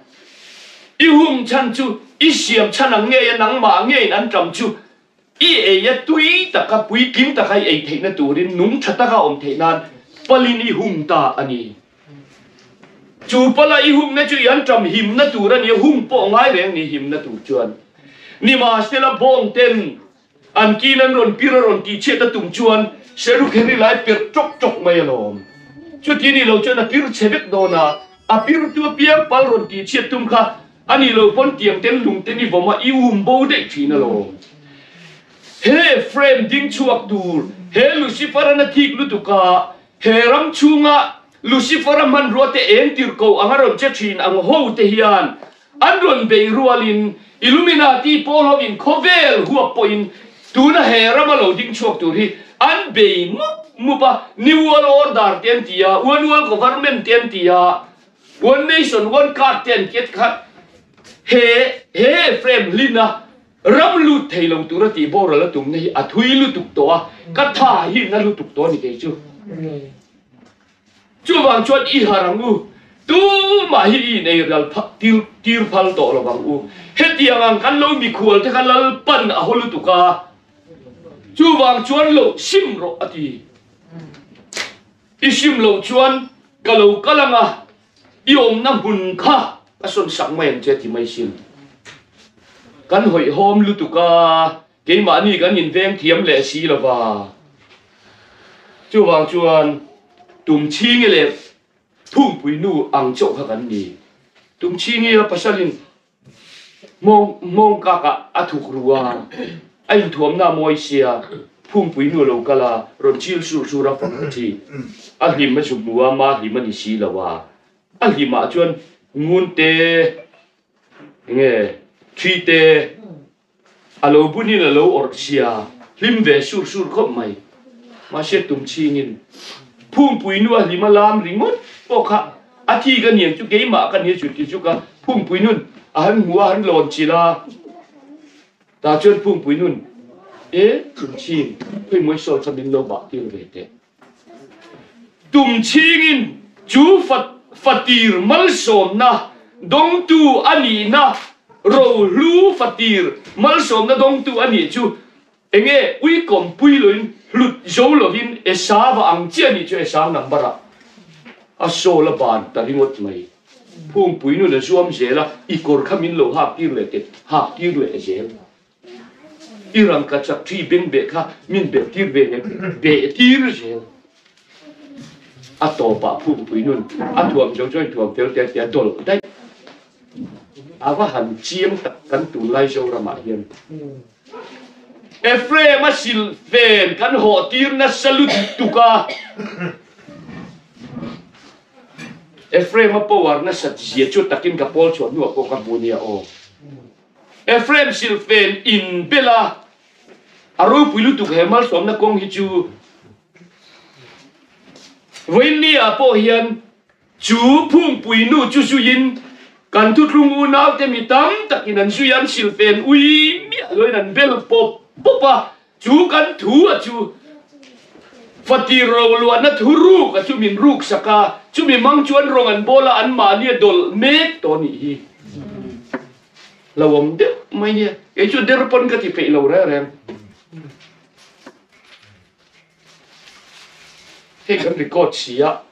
I hung chhan chu i siam chhan ang ngei a, nangmah ngeiin an ṭam chu i ei a, tui taka puitling taka i ei theihna turin nung ṭha taka awm theih nan palin i hung ta a ni. Chu pala i humna chu i an ṭam himna tur a ni a, hum pawh ngai reng ni himna tur chuan. Nimahsela bawng ten an kin an rawn pir a rawn tih chhiat a tum chuan Serukheri lai perh ṭawk ṭawk mai alawm. Chuti ni lo chuan a pir chhe vek dawn a, a pirtu apiang pal rawn tih chhiat tum kha a ni lo pawn tiang ten lung ten i vawm a, i um bo daih ṭhin alawm. He frame ding chhuak tur, he Lucifer-an a thik lutuk a, He ram chhunga Lucifer-a hmanrua te eng tirhkoh anga rawn che thin ang ho te hian an rawn bei rualin Illuminati pawl hovin khawvel huap pawhin tuna he rama lo ding chhuak tur hi an bei mup mup a, New World Order te an ti a, One World Government te an ti a, One Nation One Card te an ti a tikhan he he frame hlina Ram lut thei lo tura tih boral a tumna hi a thui lutuk tawh a, ka tha hi na lutuk tawh a ni kei chu. Chuvang chuan i har ang u, tumah hi i inei ral tir tir phal tawh lo vang u. Hetiang ang kan lo mikhual te kha Lalpan a haw lutuk a, chuvang chuan lo sim rawh a ti. I sim loh chuan ka lo kal ang a, I awmna hmun kha ka sawn sak mai ang che ti mai sin. Kan hawihhawm lutuk a, keimahni kan inveng thiam leh si lo va. Chuvang chuan Tumchhingi leh Phungpui nu ang chauh kha kan ni. Tumchhingi a pasalin Hmawng hmawng kak ah a thuk ru a, a inthuamna a mawi sia, Phungpui nu a lo kal a, rawn chil sur sur a fak ta chi. A hlim a zu hmu a, ma hlim a ni si lo a. A hlim ah chuan ngun te, enge thi te a lo bun in a lo awrh sia, hlim ve sur sur khawp mai. Mahse tum chhingin Phungpui nu a hlim a lam ringawt pawh kha A thi ka niang chu keimah ka nia chu ti chu ka phungpui nun a han hmu a han lawn chilh a, tah chuan phungpui nun e tumchhing khawimawi sawi kha min lo bah tir ve teh. Tumchhingin chu fatir malsawmna dawngtu a nihna rohlu fatir malsawmna dawngtu a nih chu. Enge ui kawmpui loin hlut zo lovin Esava ang chiah nih chu Esau number ah a sawl a ban ta ringawt mai. Phungpui nun a zuam zel a, i kawr kha min lo hak tir leh teh, hak tir leh zel. I rangka chak thi beng beh kha min beh tir ve leh beh tir zel. A tawpah phungpui nun a thuam zo chuan thuam fel te tia dawlh daih. A va han chiang tak kan tunlai Zoramah hian. Ephraim a silfen kan hawh tir nasa lutuk a. Ephraim a power nasat zia chu takin ka pawl chhuah hnuah pawh ka hmu nia aw. Ephraim silfen in bel a, a ropui lutuk he malsawmna kawng hi chu. Vawiin ah pawh hian Chu phungpui nu chu zuiin kan thuthlung unaute mi tam takin an zui an silfen ui miah loin an bel pawp pawp a, chu kan thu a chu fatir roluahna thu ruk a chu min ruk sak a, chumi mang chuan rawng an bawl a anmahni a dawlh mek tawh anih hi. Hlauhawm deuh mai nia, kei chu der pawn ka ti peih lo reng reng. Hei kan record si a.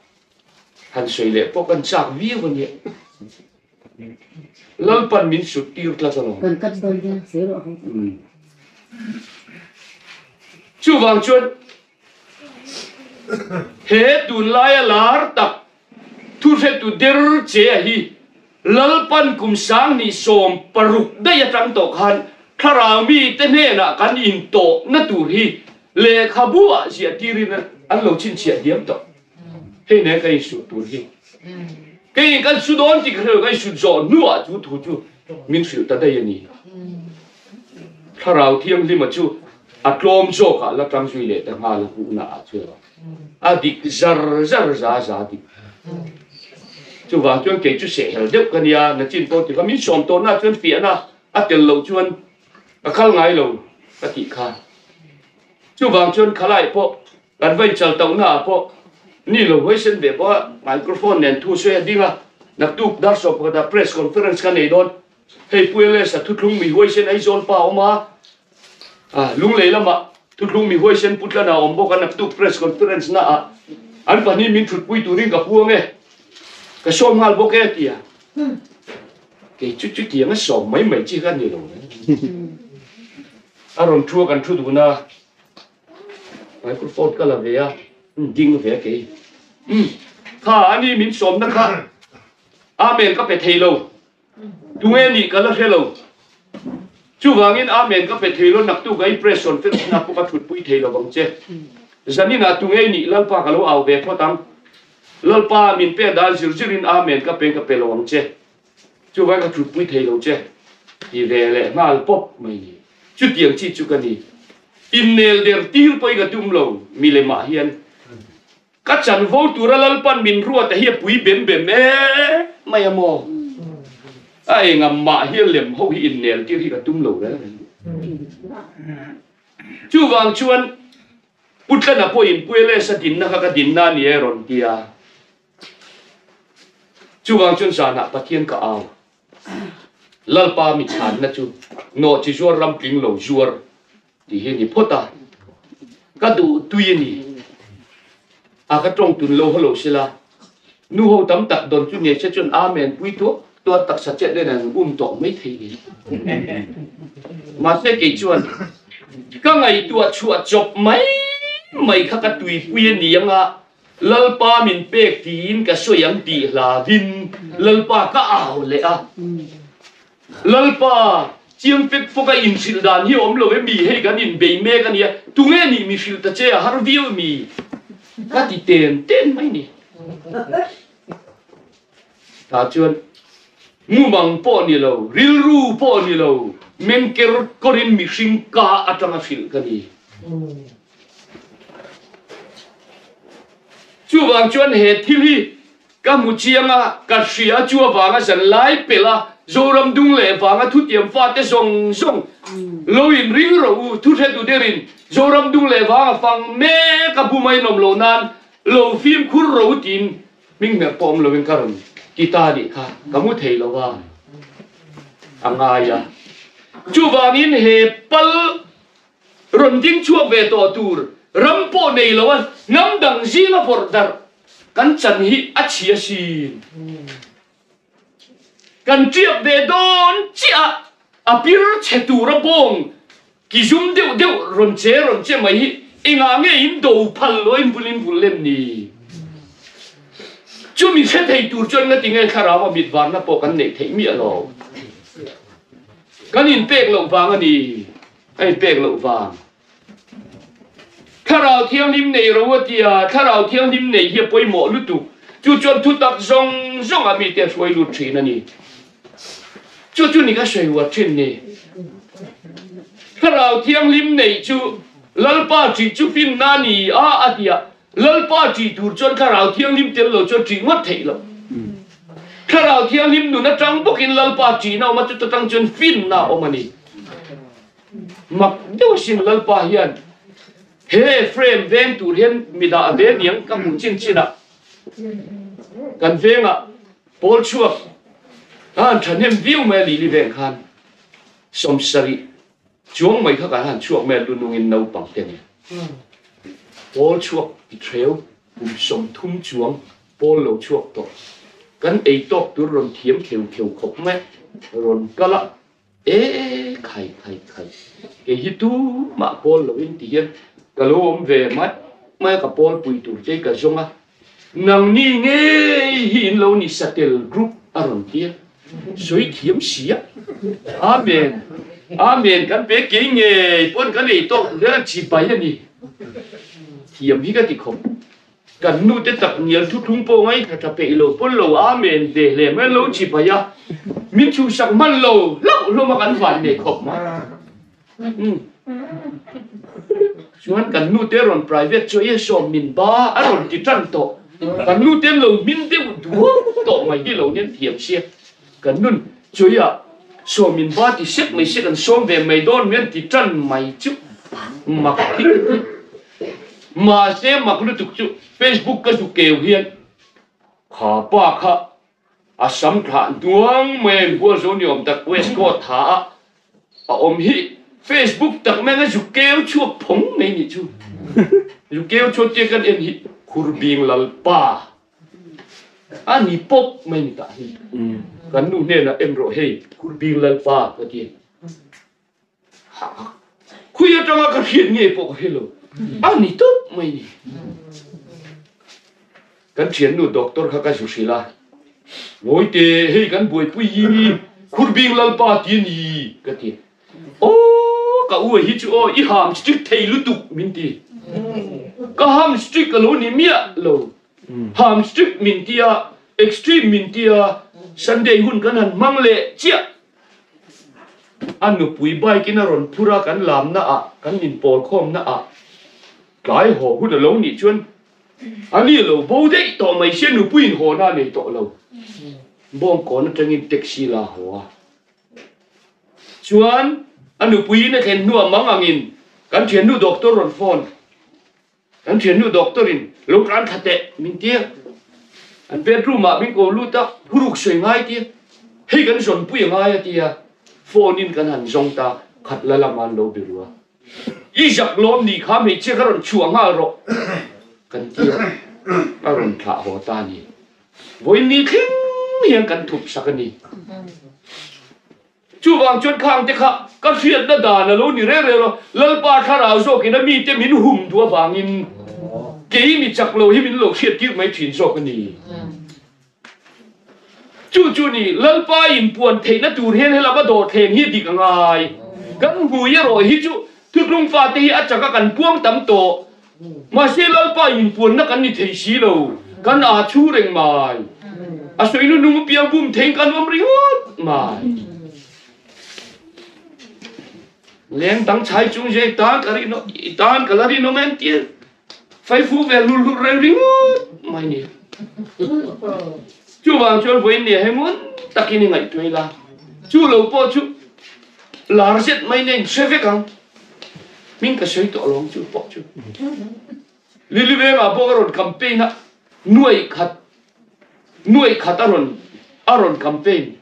Han sawi leh pawh kan chak viau a nia. Lalpan min sut tir tlat alawm. Kan cut dawn nia, sawi rawh ho. Chuvang chuan he tunlaia lar tak thuhretu der che a hi Lalpan kum 2016 daih atang tawh khan thlarau mite hnenah kan intawhna tur hi lehkhabu ah ziah tirin an lo chhinchhiah diam tawh. Hei nen ka insut tur hi. Kei kan su dawn tih ka hre lo, ka insut zawh hnuah chu thu chu min hrilh ta daih a ni. Thlarau Thianghlima chu a tlawm zawkah la tang zui leh ta nghal a hmuhna ah chuan a dik zar zar za za dik. Chuvang chuan kei chu sehhel deuh ka nia, nachin pawh ti kha min sawm tawhna chuan fiahna a tel loh chuan ka kal ngai lo ka tih kha. Chuvang chuan khalai pawh Kan va inchal tauhna ah pawh ni lo huaisen ve pawh a microphone nen thu sawi a ding a, naktuk dar 11 ah press conference ka nei dawn. Hei Pu LS a thuthlung mi huaisen Aizawl pa a awm a, ah Lunglei lamah thuthlung mi huaisen Pu Tlana a awm bawk a, naktuk press conference na ah an pahnih min thutpui turin ka puang e, ka sawm nghal bawk e tia. Kei chu chutiang a sawm mai mai chi kha a ni lo. A rawn thu a kan thu dun a. Microphone ka la ve a, ding ve a kei. Umm, kha ani min sawmna kha Amen ka pe thei lo. Tunge nih ka la hre lo. Chuvangin Amen ka pe thei lo, naktuk a i press rawn fel chinah pawh ka thutpui thei lo vang che. Zaninah tunge i nih Lalpa ka lo au ve phawt ang. Lalpa min pek dan zir zirin Amen ka pe ka pe lo ang che. Chuvang ka thutpui thei lo che ti ve leh nghal pawp mai ni. Chutiang chi chu ka ni. Innel der tir pawhin ka tum lo, mi lemah hian ka chanvo tura Lalpan min ruat a hi a pui bem bem em mai a maw? A engam mah hian lem ho hi innel tir hi ka tum lo reng reng. Chuvang chuan Pu Tlana pawhin Pu Elesa dinna kha ka dinna a ni e rawn ti a. Chuvang chuan zanah Pathian ka au. Lalpa mi chhanna chu nawhchi zuar ram tling lo zuar tih hi a ni phawt a. Ka duh tui a ni. A ka tawng tun lo hawlo sela, nu ho tam tak dawn chu nge se chuan Amen pui tuak tuak taksa chet nen an um tawh mai thei ni. Mahse kei chuan ka ngaihtuah chhuah chawp mai mai kha ka tuipui a ni anga Lalpa min pek tiin ka sawi ang tih hlavin Lalpa ka au leh a. Lalpa, chiang fek fawk a inhrilh dan hi awm lo em mi? Hei kan inbei mek a nia, tunge nih mi hrilh ta che a har viau em mi? Ka ti ten ten mai ni. Tah chuan mumang pawh ni lo, rilru pawh ni lo, mengker kawrin mihring ka atanga hrilh ka ni. Chuvang chuan he thil hi ka hmu chiang a, ka hria chu avanga zan lai pelh a, Zoram dung leh vanga thutiam fate zawng zawng lo in ring rawh u, thu hre tu derin Zoram dung leh vanga fang mek a bum a inawm loh nan lo fimkhur rawh u tiin hming hmerh pawh awm loin ka rawn ti ta anih kha, ka mu thei lo a, a ngai a. Chuvangin he pal. Rawn ding chhuak ve tawh tur ram pawh nei lo a hnam dang zinga vawrh darh kan chan hi a chhia sin. Kan tiak ve dawn chiah a, a pir chhe tura bawng ki zum deuh deuh rawn che rawn che mai hi engah nge in do phal lo in vul in vul lem ni? Chumi hre thei tur chuan ngati nge thlarau a mit varna pawh kan neih theih miah lo? Kan inpek loh vang a ni. A inpek loh vang. Thlarau Thianghlim nei ro a tia, Thlarau Thianghlim nei hi a pawimawh lutuk. Chu chuan thutak zawng zawng ah mite a hruai lut thin a ni. Chu chu ni ka sawi uar thin ni. Thlarau Thianghlim nei chu Lalpa ṭih chu finna a ni a a tia, Lalpa ṭih tur chuan Thlarau Thianghlim tel lo chuan ṭih ngawt theih lo. Thlarau Thianghlim nun aṭang bawkin Lalpa ṭihna a awm a, chuta tang chuan finna a awm a ni. Mak deuh asin Lalpa hian he frame veng tur hian mi dah ve niang ka hmuh chin chin ah kan vengah pawl chhuak a han thahnem viau mai a Lili veng khan 70 chuang mai kha kan han chhuak mai a lunungin naupang te nen pawl chhuak ti threu kum 30 chuang pawl lo chhuak tawh kan ei tawk tur rawn thiam kheu kheu khawp mai rawn kal a. E khai khai khai, kei hi tumah pawl loin ti hian ka lo awm ve mai mai a, ka pawl pui tur te ka zawng a, nangni ngei hi in lo ni satel group a rawn ti a, sawi thiam si a, Amen Amen kan pe kei ngei pawn kan ei tawk tur hian a chi bai a ni, thiam hi ka ti khawp. Kan nu te tak ngial thuthlung pawh ngaithla tha peih lo pawn lo amen ve hle mai lo chi pai a, min chhuhsak hman lo hlauh hlawm a kan van nei khawp mai. Umm. Chuan kan nu te rawn private chu e sawm min ba a rawn ti tan tawh. Kan nu te an lo hmin deuh duau tawh mai hi lo nen thiam sia. Kan nun chu ah sawm min ba ti sek mai sek an sawm ve mai dawn mai an ti tan mai chu mak hi ka ti. Mahse mak lutuk chu Facebook ka zu keu hian kha pa kha a sam thlah hnuang mai a inbual zo ni awm tak West Coast tha a a awm hi Facebook tak mai anga zu keu chhuak phawng mai nih chu. Zu keu chhuak tia kan en hi Khurbing Lalpa a ni pawp mai ni tah hi. Kan nu hnenah en rawh hei Khurbing Lalpa ka ti. Khui atanga ka hriat nge pawh ka hre lo. A ni tawp mai ni. Kan thiannu doctor kha ka zu hrilh a, Ngawite hei kan buaipui hi Khurbing Lalpa ti a ni ka ti. Aw ka u hi chu aw i ham strict thei lutuk min ti. Ka ham strict a lo ni miah lo. Ham strict min ti a, extreme min ti a, Sunday hun kan han hmang leh chiah. A nupui bike in a rawn phur a, kan lamna ah, kan inpawl khawmna ah tlai haw hun a lo nih chuan a ni lo bo daih tawh mai sia nupui in haw na a nei tawh lo. Bawngkawn atangin taxi la haw a. Chuan a nupui in a thlen hnuah mang angin kan thiannu doctor rawn phone. Kan thiannu doctor in lo tlan thla teh min ti a, an bedroom ah min ko lut a, huruk sawi ngai ti a, hei kan zawn pui a ngai a ti a, phone in kan han zawng ta, khat la lam ah an lo be ru a, i zak lawm ni kha hmeichhia kha rawn chhuah nghal rawh kan ti a, a rawn thlah haw ta a ni. Vawiin ni thleng hian kan thup sak a ni. Chuvang chuan khang te kha ka hriatna dan a lo ni reng reng lo, Lalpa thlarau zawkin a mite min hum duh avangin kei mi chak lo hi min lo hriattir mai thin zawk a ni. Chu chu ni, Lalpa inpuan theihna tur hian helama dawhthleng hi dik a ngai. Kan hmui erawh hi chu thutlung fate hi a chaka kan puang tam tawh. Mahse Lalpa inpuanna kan ni thei si lo, kan aa chhu reng mai. A sawi nu nung apiang bum theiin kan awm ringawt mai. Leng dang chhai chung je i tan ka rin i tan ka la rinawm em tia faifu ve hlur hlur reng ringawt mai ni. Chuvang chuan vawiin nia he ngun takin i ngaihtuah ila, chu lo pawh chu lar zet mai nen hre vek ang. Hming ka sawi tawh alawm chu pawh chu. Lily Veng-ah pawh ka rawn campaign a, nuai khat, nuai khat a rawn, a rawn campaign.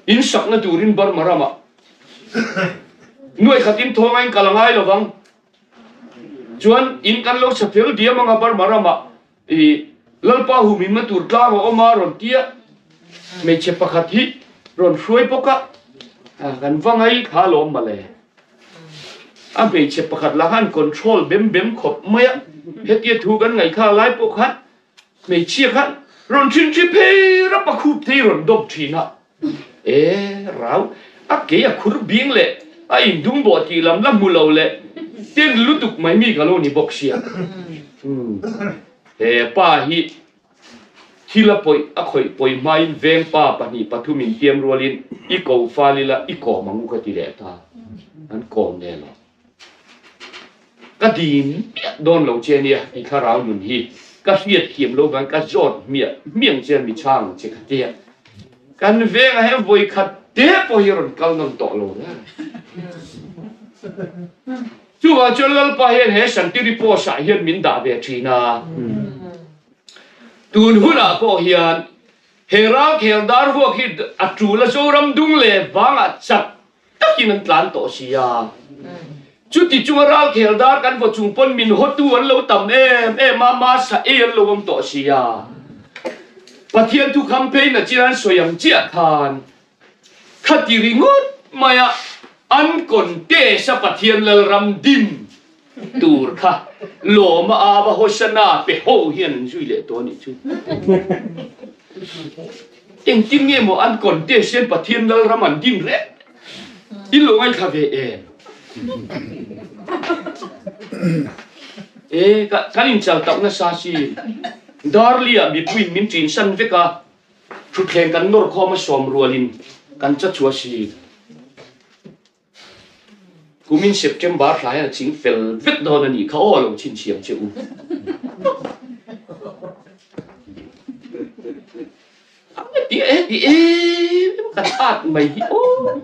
In sakna turin Burma ramah. Nuai khatin thawng a in kal a ngai lovang. Chuan in kan lo sa fel diam anga Burma ramah i Lalpa hum in na tur tlang a awm a rawn ti a, hmeichhe pakhat hi rawn hruai bawk a, kan va ngai kha alawm mawle. A hmeichhe pakhat lah khan control bem bem khawp mai a, hetia thu kan ngaihthla lai pawh khan hmeichhia khan rawn thinhri phei rap a khup thei rawn dawp thin a. E rau, a kei a khur bing leh a indum bawh tih lam la hmu lo leh ten lutuk mai mi ka lo ni bawk sia. He pa hi thil a pawih a khawih pawi hmain veng pa pahnih pathum intiam rualin i ko fal ila i kawm ang u ka ti leh ta. An kawm ve lo. Ka dim miah dawn lo che nia i thlarau nun hi ka hriat thiam lo vang ka zawt hmiah hmiang che mi chhang che ka tia. Kan vengah hian vawi khat te pawh hi rawn kal nawn tawh lo reng. Chuvang chuan Lalpa hian he Santiri post ah hian min dah ve thin a. Tun hunah pawh hian he ralkhel dar vuak hi a tul a Zoram dung leh vangah chak takin an tlan tawh si a. Chuti chunga ralkhel dar kan vaw chung pawn min hawtu an lo tam em em a, masa ei an lo awm tawh si a. Pathian thu kham phei na chin an sawi ang chiah khan khati ringawt maia an contest a Pathian Lalram dim tur kha lawma ava Hosanna pe ho hian an zui leh tawh a nih chu. Engtin nge maw an contest hian Pathian Lalram an din reng in lo ngaithla ve em? E kan inchal tauh nasa si Darli-ah mipuiin min ṭin san vek a, thutthleng kan nawr khawm a sawm rualin kan cha chhuah si. Kumin September thla hian a ching fel vek dawn a nih kha aw a lo chhinchhiam che u. Ti e ti em ka that mai hi aw.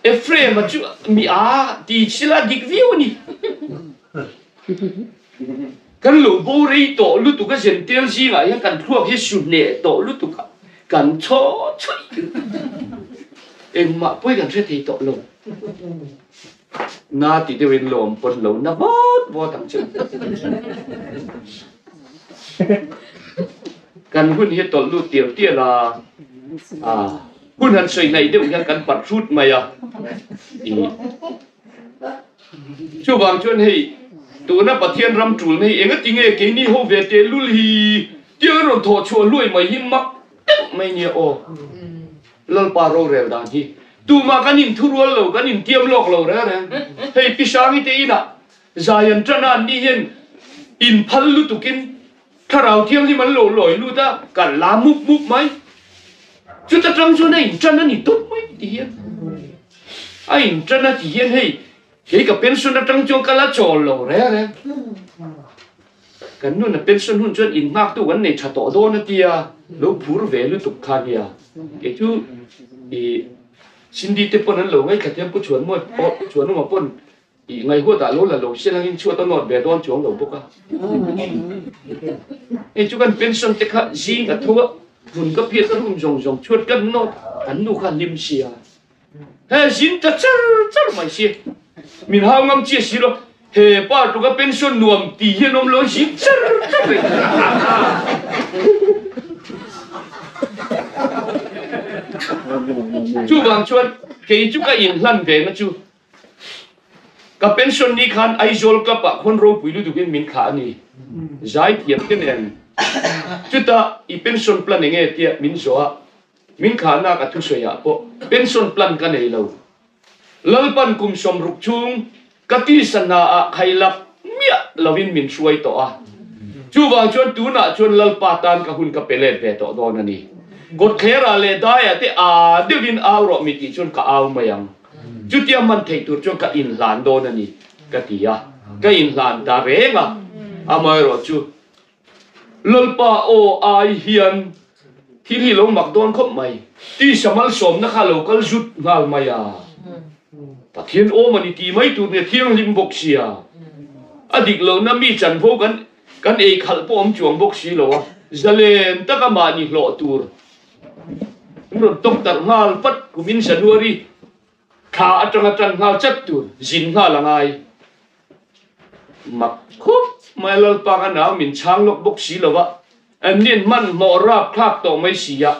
Ephraim a chu mi a ti sila dik viau a ni. Kan lo bo rei tawh lutuk a zentel zingah hian kan thluak hi su hneh tawh lutuk a, kan chhaw chhuih engmah pawi kan hre thei tawh lo. Na ti deuhin lawm pawn lo na vawt vawt ang che. Kan hun hi tawlh lut tial tial a, hun han sawi hnaih deuh hian kan parh hrut mai a. Chuvang chuan hei tuna Pathian ram tulna hi engati nge keini ho ve tehlul hi tia rawn thawh chhuah hluai mai hi mak deuh mai nia aw. Lalpa rorel dan hi tumah kan inthurual lo, kan intiam lawk lo reng reng. Hei Pi Sangi te inah zai an tan a, anni hian inphal lutukin Thlarau Thianghlim an lo lawi lut a, kan la mup mup mai. Chuta tang chuan a intan a ni tawp mai ti hian. A intan a ti hian hei, kei ka pension atang chuan ka la chawl lo reng reng. Kan nun a pension hun chuan innghaktu kan nei tha tawh dawn a tia, lo phur ve lutuk kha nia. Kei chu i Cindy te pawn an lo ngaithla thiam Pu Chhuanmawi pawh, Chhuanuma pawn I ngaihhuat ah lo la lo sial angin chhuat a nawt ve dawn chuang lo bawk a. Hei chu kan pension te kha zing a tho a, hmun ka phiat a room zawng zawng chhuat kan nawt kan nu kha hlim sia. He zin ta char char mai si. Min hau ngam chiah si lo. He pa tluk a pension nuam ti hian awm lo zin char char mai. Chuvang chuan kei chu ka inhlan ve na chu Ka pension ni khan Aizawl Club ah khawn ropui lutukin min thlah a ni. Zaithiam te nen. Chutah i pension plan enge tia min zawh a, min thlahnak a thusawi ah pawh pension plan ka nei lo. Lalpan kum 60 chhung ka tisa hna ah khailak miah lovin min hruai tawh a. Chuvang chuan tunah chuan Lalpa tan ka hun ka pe let ve tawh dawn a ni. Kawtthlerah leh daiah te aa deuhin au rawh mi tih chuan ka au mai ang. Chutia man theih tur chuan ka inhlan dawn a ni, ka ti a. Ka inhlan ta reng a, amaherawhchu Lalpa aw ai hian thil hi lo mak dawn khawp mai. Tisa malsawmna kha lo kal zut nghal mai a. Pathian awm a ni tih mai tur nia thianghlim bawk sia. A dik lohna mi chanvo kan kan ei khalh pawh awm chuang bawk si lo a, zalen taka mahni hlawh tur An rawn tawk darh nghal vat kumin January Thla atanga tan nghal chat tur zin nghal a ngai. Mak khup mai Lalpa ka nau min chhang lawk bawk si lo a, an nin hmanhmawh rap thlak tawh mai si a.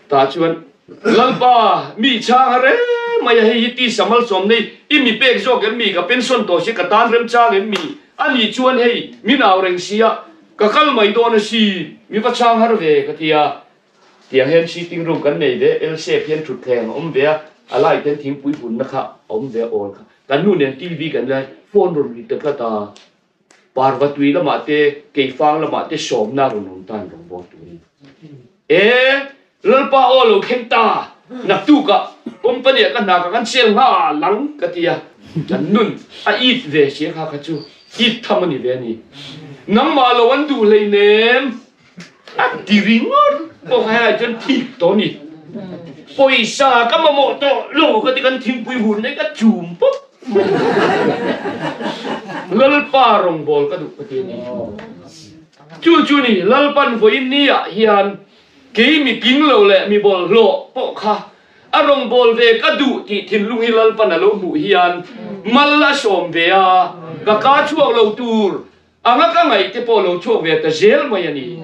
Tah chuan Lalpa mi chhang a reng mai a, hei hi tisa malsawm nei i mi pek zawk em mi, ka pension tawh si ka tan remchang em mi, a nih chuan hei min au reng si a, ka kal mai dawn a si, mi va chhang har ve ka ti a. Tiang hian sitting room kan nei ve, L shape hian thutthleng a awm ve a, a light hian thingpui hunna kha a awm ve a awl kha. Kan nu nen TV kan lai, phone rawn ri ta tlat a, parva tui lamah te, keifang lamah te sawmna rawn awm tan rawn bawl turin. E, Lalpa aw lo thleng ta, naktukah company ah ka hna ka kan sel nghal ang ka ti a, kan nun a it ve sia kha kha chu it tham a ni ve a ni. Nangmah lo an duh hleinem. A ti ringawt pawh kha helai chuan thik tawh a ni. Pawisa ka mamawh tawh lo ka ti kan thingpui hun nei ka chum pawp mai. Lalpa rawngbâwl ka duh ka ti a ni. Chu chu ni Lalpan vawiin niah hian kei mi tling lo leh mi bawlhhlawh pawh kha a rawngbâwl ve ka duh tih thinlung hi Lalpan a lo hmuh hian mal a sawm ve a, ka ka chhuak lo tur Anga ka ngaih te pawh lo chhuak ve ta zel mai a ni.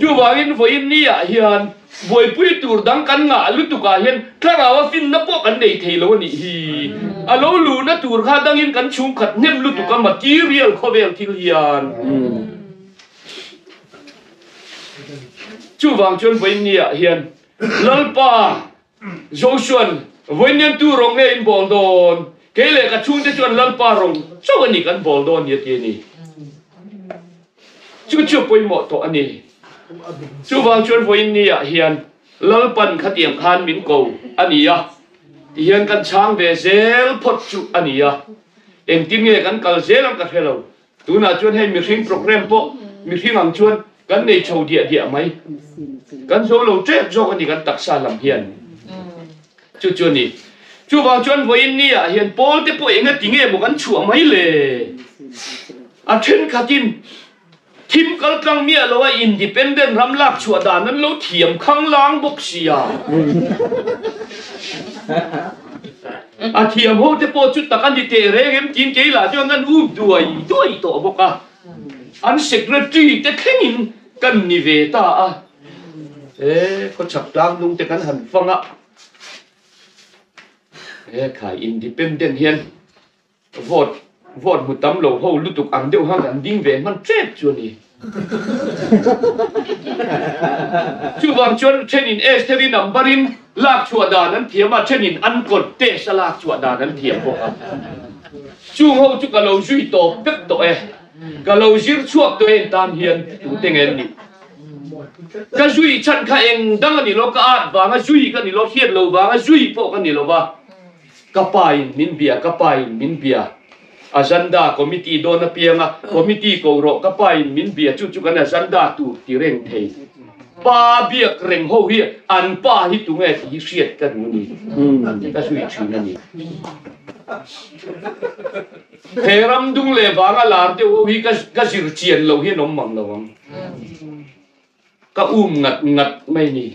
Chuvangin vawiin ni ah hian buaipui tur dang kan ngah lutuk ah hian thlarau a finna pawh kan nei thei lo a nih hi. A lo luhna tur kha dangin kan chhungkhat hnem lutuk a material khawvel thil hian. Chuvang chuan vawiin ni ah hian Lalpa Joshua-a'n, Vawiin tu rawng nge in bawl dawn? Kei leh ka chhungte chuan Lalpa rawng chauh a ni kan bawl dawn ni a ti a ni. Chu chu a pawimawh tawh a ni. Chuvang chuan vawiin niah hian Lalpan khatiang khan min ko a ni a, tihian kan chhang ve zel phawt chu a ni a. Engtin nge kan kal zel ang ka hre lo. Tunah chuan hei mihring program pawh mihring ang chuan kan nei chho diah diah mai. Kan zo lo tep zawk a ni kan taksa lam hian. Chu chu a ni. Chuvang chuan vawiin ni ah hian pawl te pawh enga ti nge maw kan chhuah mai le? A thenkhatin thim kal tlang miah lo a independent ram lak chhuah dan an lo thiam khang lang bawk sia. A thiam ho te pawh chu tak a ni teh reng em tiin kei lah chuan kan up duai duai tawh bawk a, an secretary te thlengin kan ni ve ta a, e khawchhak tlang hnung te kan han fang a, e khai independent hian Vote vote hmu tam lo ho lutuk ang deuh han an ding ve hman tep chu a ni. Chuvang chuan thenin Estheri number in lak chhuah dan an thiam a, thenin an contest a lak chhuah dan an thiam bawk a. Chung ho chu ka lo zui tawp vek tawh e. Ka lo zir chhuak tawh e en tan hian tute nge an nih. Ka zui chhan kha eng dang a ni lo, ka at vanga zui ka ni lo, hriat lo vanga zui pawh ka ni lo va. Ka pa in min bia, ka pa in min bia. Agenda committee dawn apiang a, committee ko rawh, ka pa in min bia chu chu kan agenda tur ti reng thei. Pa biak reng ho hi an pa hi tunge tih hi hriat ka duh a ni, ka zui thin a ni. He ram dung leh vanga lar deuh ho hi ka zir chian loh hian awm mang lo ang. Ka um ngat ngat mai ni.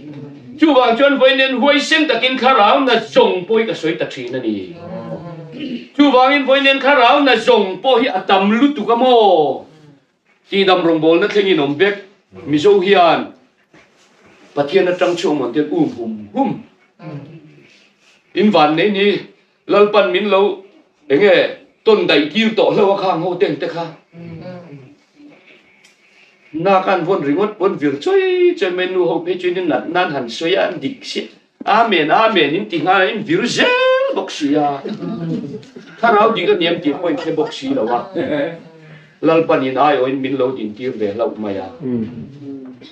Chuvang chuan vawiin huaisen takin thlarau na zawng pawh hi ka sawi ta thin a ni. Chuvangin vawiin thlarau na zawng pawh hi a tam lutuk a maw? Tihdam rawngbawlna thlengin awm vek. Mizo hian Pathian atang chhuak mawn ten um hum hum. In van nei ni Lalpan min lo enge tawn daih tir tawh hlo a khang ho teng te kha. Na kan vawn ringawt pawn vir chawi chawi mai nu ho phei chuan in nat nan han sawi a an dik si Amen Amen in ti nghal a in vir zel bawk si a. Thlarau dik a niam tih pawh in hre bawk si lo a. Lalpan in aiawhin min lo din tir ve hlauh mai a.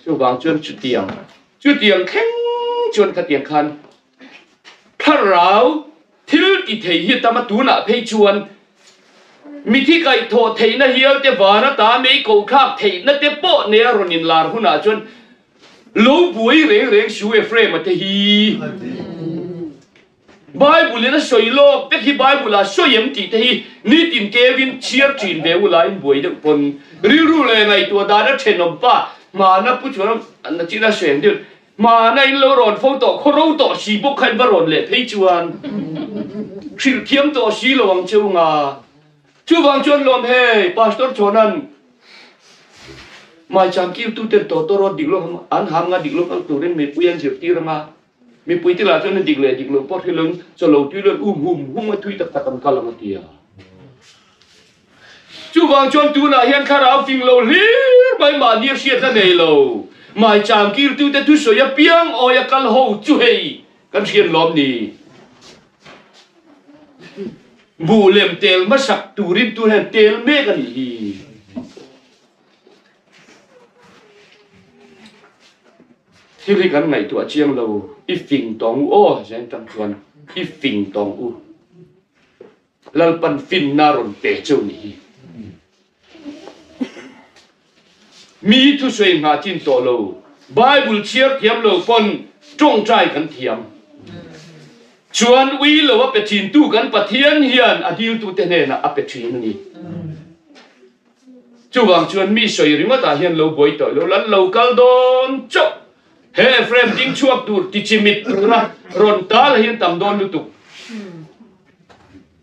Chuvang chuan chutiang chutiang thleng chuan khatiang khan Thlarau thil ti thei hi tam a tunah phei chuan mithi kaihthawh theihna hial te van ata mei ko thlak theihna te pawh nei a rawn inlar hunah chuan lo buai reng reng su Ephraim-a te hi Bible in a sawi lawk vek hi Bible ah sawi em tih te hi nitin kevin chhiar thin ve ula in buai deuh pawn rilru leh ngaihtuah dan a thenawm pa hmana pu chuan a nachin a sawi ang deuh. Hmana in lo rawn fo tawh, khaw ro tawh si bawk kha in va rawn leh phei chuan hrilh thiam tawh si lo ang cheu nga. Chuvang chuan lawm hei Pastor Chhawnan Maicham kiltu ten tawh tawh rawt dik lo an ham nga dik lo kal turin mipui an zirtir anga mipui te lah chuan an dik leh dik lo pawh hrilh in chawlo tui lo um hum hum a thui tak tak an kal ang a ti a. Chuvang chuan tunah hian thlarau fing lo hlir mai mahni a hriatna nei lo Maicham kiltu te thusawi apiang awi a kal ho chu hei kan hriat lawm ni. Buh lem tel hmasak turin tu hian tel mek a nih hi. Thil hi kan ngaihtuah chiang lo, i fing tawng u aw zen tang chuan i fing tawng u. Lalpan finna rawn pe cheu nih hi. Mi thusawi nghah chin tawh lo, Bible chhiar thiam lo pawn tawngtai kan thiam. Chuan ui lo a pe thintu kan Pathian hian a diltute hnenah a pe thin a ni. Chuvang chuan mi sawi ringawtah hian lo buai tawh lo, lan lo kal dawn chauh. He Ephraim ding chhuak tur tichimit tura rawn tal hian tam dawn lutuk.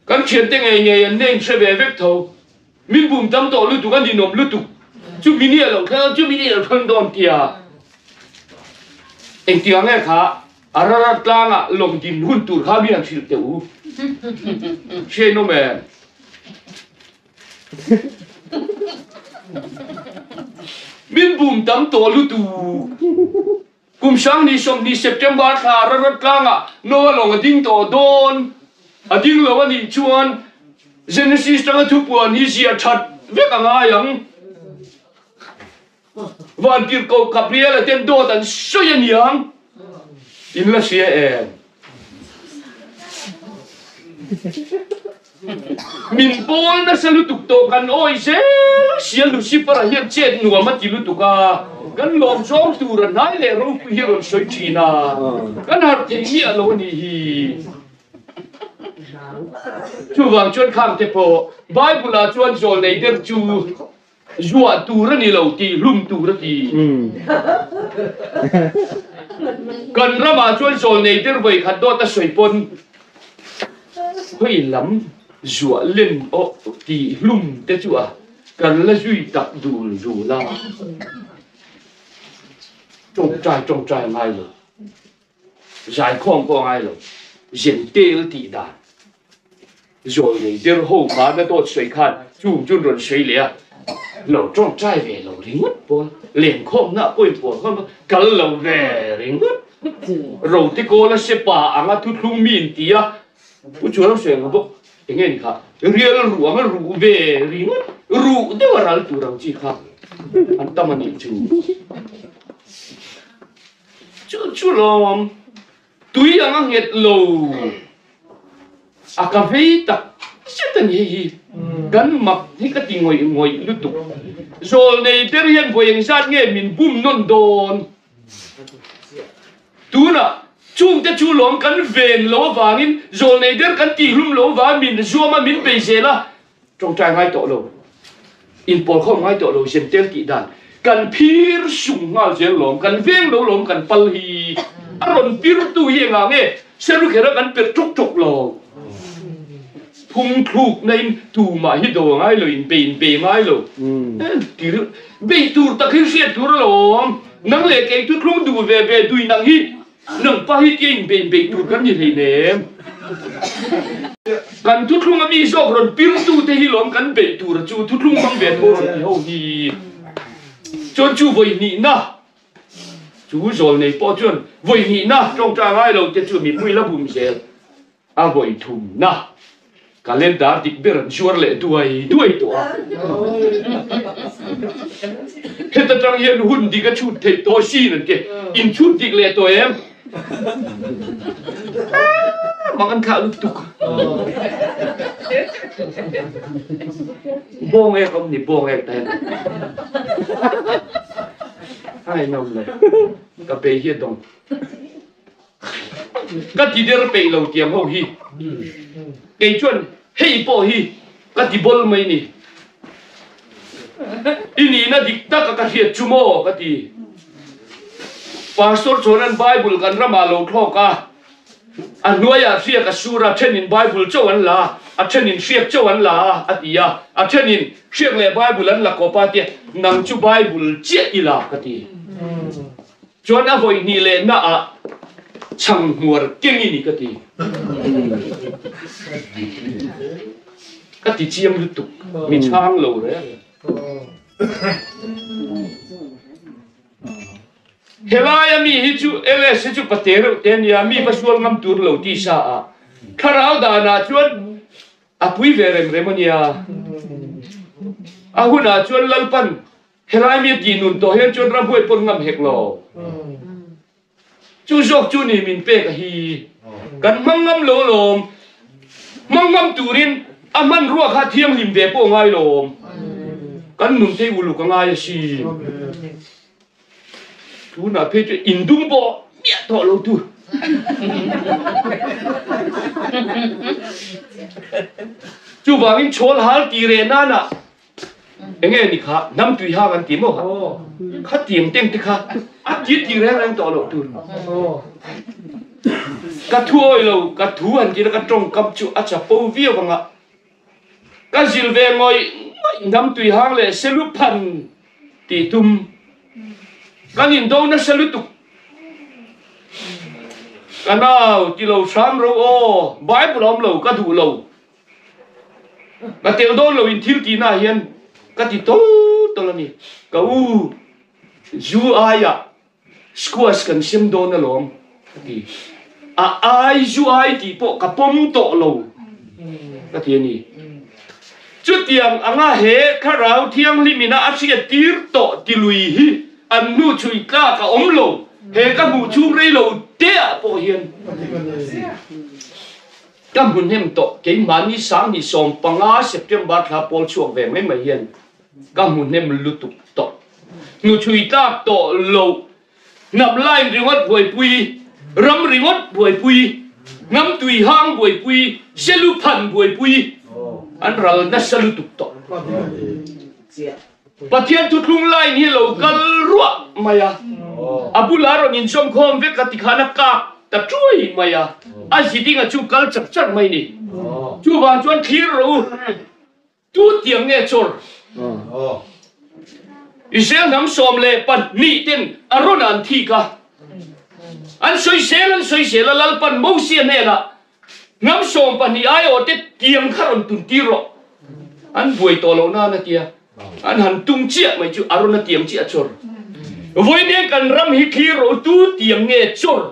Kan thiante ngei ngei an name hre ve vek tho. Min bum tam tawh lutuk a ninawm lutuk chu mini a lo thleng ang chu mini a lo thleng dawn tia engtiang nge kha Ararat tlangah lawng din hun tur kha mi han hrilh teh u hriain awm em? Min bum tam tawh lutuk kum 2020 September thla Ararat tlangah Noah lawng a ding tawh dawn a ding lo a nih chuan Genesis tanga thupuan hi ziah that vek a ngai ang. Vantirhkoh Gabriel-a ten dawt an sawi a niang. In la hria em? Min pawl nasa lutuk tawh kan awi zel sia Lucifer-a hian chet nuam a ti lutuk a, kan lawm zawng tur a hnai leh ropui hi a rawn sawi thin a, kan harh thei miah lo a nih hi. Chuvang chuan khang te pawh Bible ah chuan zawl nei der chu zuah tur a ni lo tih hlum tur a ti. Kan ramah chuan zawl nei der vawi khat dawt a sawi pawn khawi lam zuah len aw tih hlum te chu a kan la zui tak dul dul a. Tawngtai tawngtai a ngai lo. Zaikhawm pawh a ngai lo, Zentel tih dan zawl nei der ho kha na dawt sawi khan chung chun rawn sawi leh a, lo tawngtai ve lo ringawt pawn lenkhawmna pawhin pawl khawm a kal lo ve ringawt. Rote kawla sepa anga thuthlung mi in ti a, Pu Chuan sawi ang bawk enge ni kha rial ruh anga ruh ve ringawt, ruh deuh a ral tur ang chi kha an tam a nih chu. Chu chu lawm tui ang a nghet lo a ka vei tak zet a ni hei hi kan mak hi ka ti ngawih ngawih lutuk zawl nei ber hian vawi engzat nge min bum nawn dawn tunah chungte chu lawm kan ven lo avangin zawl nei ber kan tihhlum lo avangin min zuam a min bei zel a Tawngtai ngai tawh lo, inpawl khawm ngai tawh lo, zentel tih dan kan phir sung nghal zel lawm, kan veng lo lawm kan pal hi a rawn pirtu hi engah nge Serukhera kan per ṭawk ṭawk lo. Phung thluk na in tumah hi do a ngai lo, in bei in bei ngai lo. Bei tur tak hi hriat tur alawm, nang leh kei chu thlung duh ve ve dui nang hi. Nang pa hi tia inbe inbe tur kan ni hleinem. Kan thuthlung a mi zawk rawn pirtu te hi lawm kan beih tur a chu thuthlung hmang ve tho rawn ti ho hi. Chuan chu vawi hnihna chu zawl nei pawh chuan vawi hnihna tawngtai ngai lo te chu mipui la bum zel. A vawi thumna calendar dik ber an zuar leh duai duai tawh a. Heta tang hian hun dik a chhut theih tawh sin an ti. In chhut dik leh tawh em? Mang an thlah lutuk. Bawng ek awm ni bawng ek ta hian. Ai nawm le. Ka bei hi a dawng. Ka ti der peih lo tiang ho hi kei chuan hei pawh hi ka ti bawl mai ni. I nihna dik tak a ka hriat chu maw ka ti. Pastor chuan an Bible kan ramah lo thlawk a, a hnuaiah hriak a sur a, thenin Bible chauh an la a, a thenin hriak chauh an la a, a ti a, a thenin hriak leh Bible an la kawp a tia, nang chu Bible chiah i la ka ti. Chuan a vawi hnih leh naah chhang hmuar keng i ni ka ti. Ka ti chiang lutuk, mi chhang lo reng. Helaia mi hi chu LS hi chu pate reuh te ania, mi va sual ngam tur lo ti sa a, thlarau danah chuan a pui ve rem rem ania. A hunah chuan Lalpan helai mi a tih nun tawh hian chuan ramhuai pawn ngam hek lo. Chu zawk chu ni min pek a hi. Kan hmang ngam lo lawm. Hmang ngam turin a hmanrua kha thianghlim ve pawh ngai lawm. Kan nun te uluk a ngai asin. Tunah phei chu indum pawh miah tawh lo tur. Chuvangin chhawl hal ti reh nana Enge ni kha hnam tui hang an ti maw kha? Kha tiang teng te kha a ti ti reng reng tawh loh tur. Ka thu awi lo, ka thu han tih na ka tawngkam chu a chapo viau ang a. Ka zil ve ngawih ngawih hnam tui hang leh selu phan tih tum. Kan indo nasa lutuk. Ka nau ti lo hram ro aw, Bible a awm lo, ka duh lo. Ka tel dawn lo in thil tih na hian ka ti tawl tawl a ni. Ka u zu aiah squash kan sem dawn alawm ka ti. A ai zu ai tih pawh ka pawm tawh lo ka ti a ni. Chutiang anga he Thlarau Thianghlim ina a hriat tir tawh ti lui hi an hnu chhui tlak a awm lo. He ka hmuh chhung rei lo te ah pawh hian. Ka hmu hnem tawh, keimahni 2015 September thla pawl chhuak ve mai mai hian ka hmu hnem lutuk tawh. Hnuchhui tlak tawh lo, hnam line ringawt buaipui, ram ringawt buaipui, hnam tui hang buaipui, selu phan buaipui an ral nasa lutuk tawh. Pathian thuthlung line hi lo kal ruah mai a, a bulah rawn inzawmkhawm vek a tikhan a kak ta ṭuai mai a, a zidinga chu kal chak chak mai ni. Chuvang chuan thlir rawh u, tu tiang nge chawr? Israel hnam 12 ten a rawn an thik a, an sawisel an sawisel a, Lalpan Mosia hnenah Hnam 12 aiawhte tiang kha rawn tun tir rawh. An buai tawh loh nan a tia. An han tum chiah mai chu a rawn a tiang chiah a chawr. Vawiin kan ram hi thlir rawh u tu tiang nge chawr?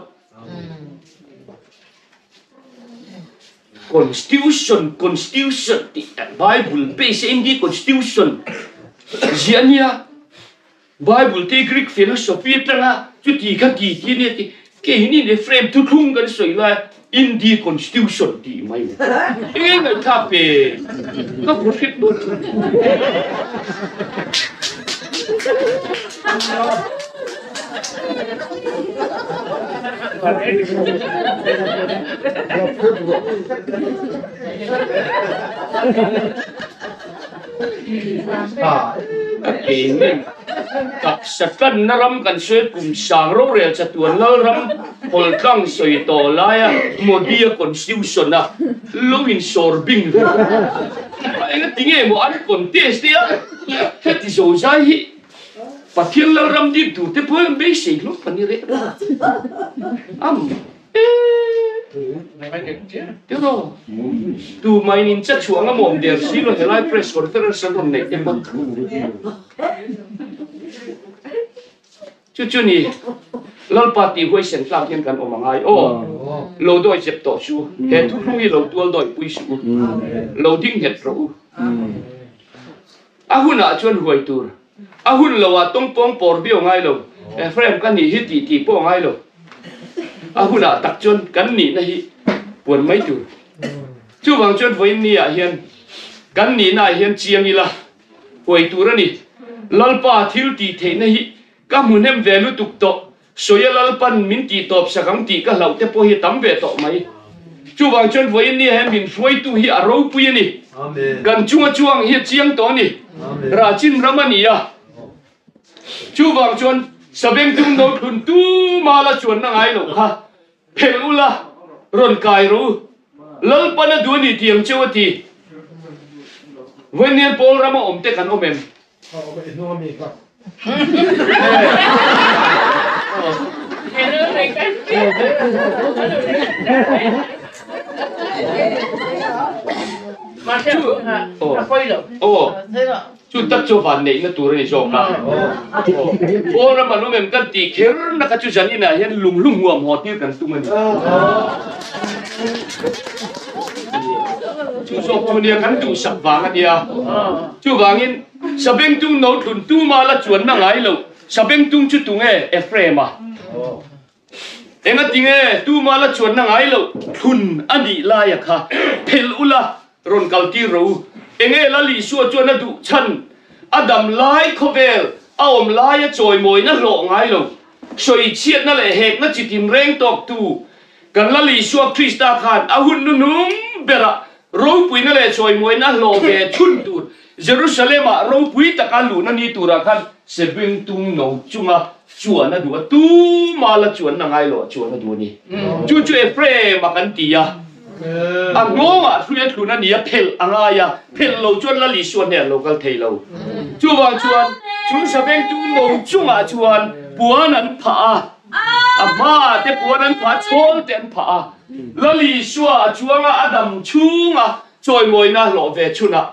Constitution, Constitution tih Bible base a India Constitution ziah a nia. Bible te Greek philosophy atanga chuti kha ti ti ania ti keini leh frame thuthlung kan sawi lai India constitution tih mai enge ngaihthlak pe ka hmu hrep dawn chu. Taksa tlanna ram kan sawi kum sang rorel chatuan Lalram Hawltlang sawi tawh laia Modi-a constitution a lo insawr bing ve a enga ti nge maw an contest te a heti zo zai hi Pathian Lalram dip tur te pawh hian beisei hlawm ka ni reh am. Tiraw? Tu mai in che chhuang a mawm der si lo helai press conference an rawn neih te pawh. Chu chu ni Lalpa tih huaisen tlak hian kan awm angai aw. Lo dawi zep tawh su. He thuthlung hi lo tual dawi pui suh u. Lo ding nghet rawh u. A hunah chuan huai tur. A hun lo ah tawngpawng pawr viau ngai lo. Ephraim ka nih hi tih tih pawh ngai lo. A hunah tak chuan kan nihna hi puan mai tur. Chuvang chuan vawiin ni ah hian kan nihna ah hian chiang ila huai tur a ni. Lalpa thil tih theihna hi ka hmu hnem ve lutuk tawh. Sawia Lalpan min tih tawp sak ang tih ka hlauh te pawh hi a tam ve tawh mai. Chuvang chuan vawiin ni he min hruaitu hi a ropui a ni. Kan chunga chuang hi a chiang tawh a ni. Rachin ram a ni a. Chuvang chuan. Sabengtung no thlun tu mala chuanna ngai loh kha phelh ula rawn kai rawh u. Lalpan a duh a ni tih ang cheu a ti. Vawiin Pawl rama awm te kan awm em? Chu tak chu van neihna tur a ni zawk a. Pawl ram an awm em kan tih kher na kha chu zaninah hian lunghlum huam haw tir kan tum a ni. Chu zawk chu nia kan duhsak vang a nia. Chuvangin Sabengtung no tlun tuma la chuanna ngai lo. Sabengtung chu tunge Ephraim-a? Engatinge tuma la chuanna ngai lo thlun a nih laia kha phelh ula rawn kaltir rawh u. Enge Lal Isua chuan a duh chhan a dam lai khawvel a awm laia chawimawina hlawh ngai lo, sawichhiatna leh hekna chitin reng tawktu Kan Lal Isua Krista khan a hun nunung berah ropuina leh chawimuaina hlawh ve thun tur Jerusalem-ah ropui taka luhna ni turah khan sebengtung no chunga chuan a duh a, tuma la chuanna ngai loh a chuan a duh a ni. Chu chu Ephraim-a kan ti a, a nghawngah hrui a thlun a ni a, phelh a ngai a, phelh lo chuan Lal Isua hneh a lo kal thei lo. Chuvang chuan chu sabengtung no chungah chuan puan an phah a. A hma te puan an phah, chhawl te an phah a, Lal Isua a chuang a, a dam chhung a, chawimawina hlawh ve chhun a,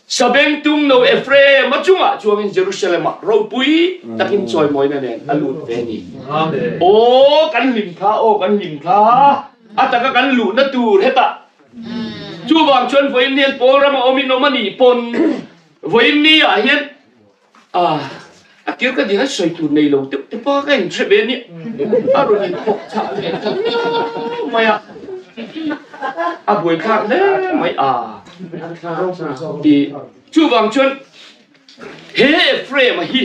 Sabengtung no Ephraim a chungah chuangin Jerusalem ah ropui takin chawimawina nen a lut ve a ni. Aw kan hlim thla, aw kan hlim thla, a taka kan luhna tur hetah. Chuvang chuan vawiin hian Paul rama awmin awm a nih pawn vawiin ni ah hian A, a tir ka ding a sawi tur nei lo deuh te pa ka inhre ve nia, a rawn inthawk chah leh ta viau mai a, a buaithlak hle mai a ti. Chuvang chuan he Ephraim-a hi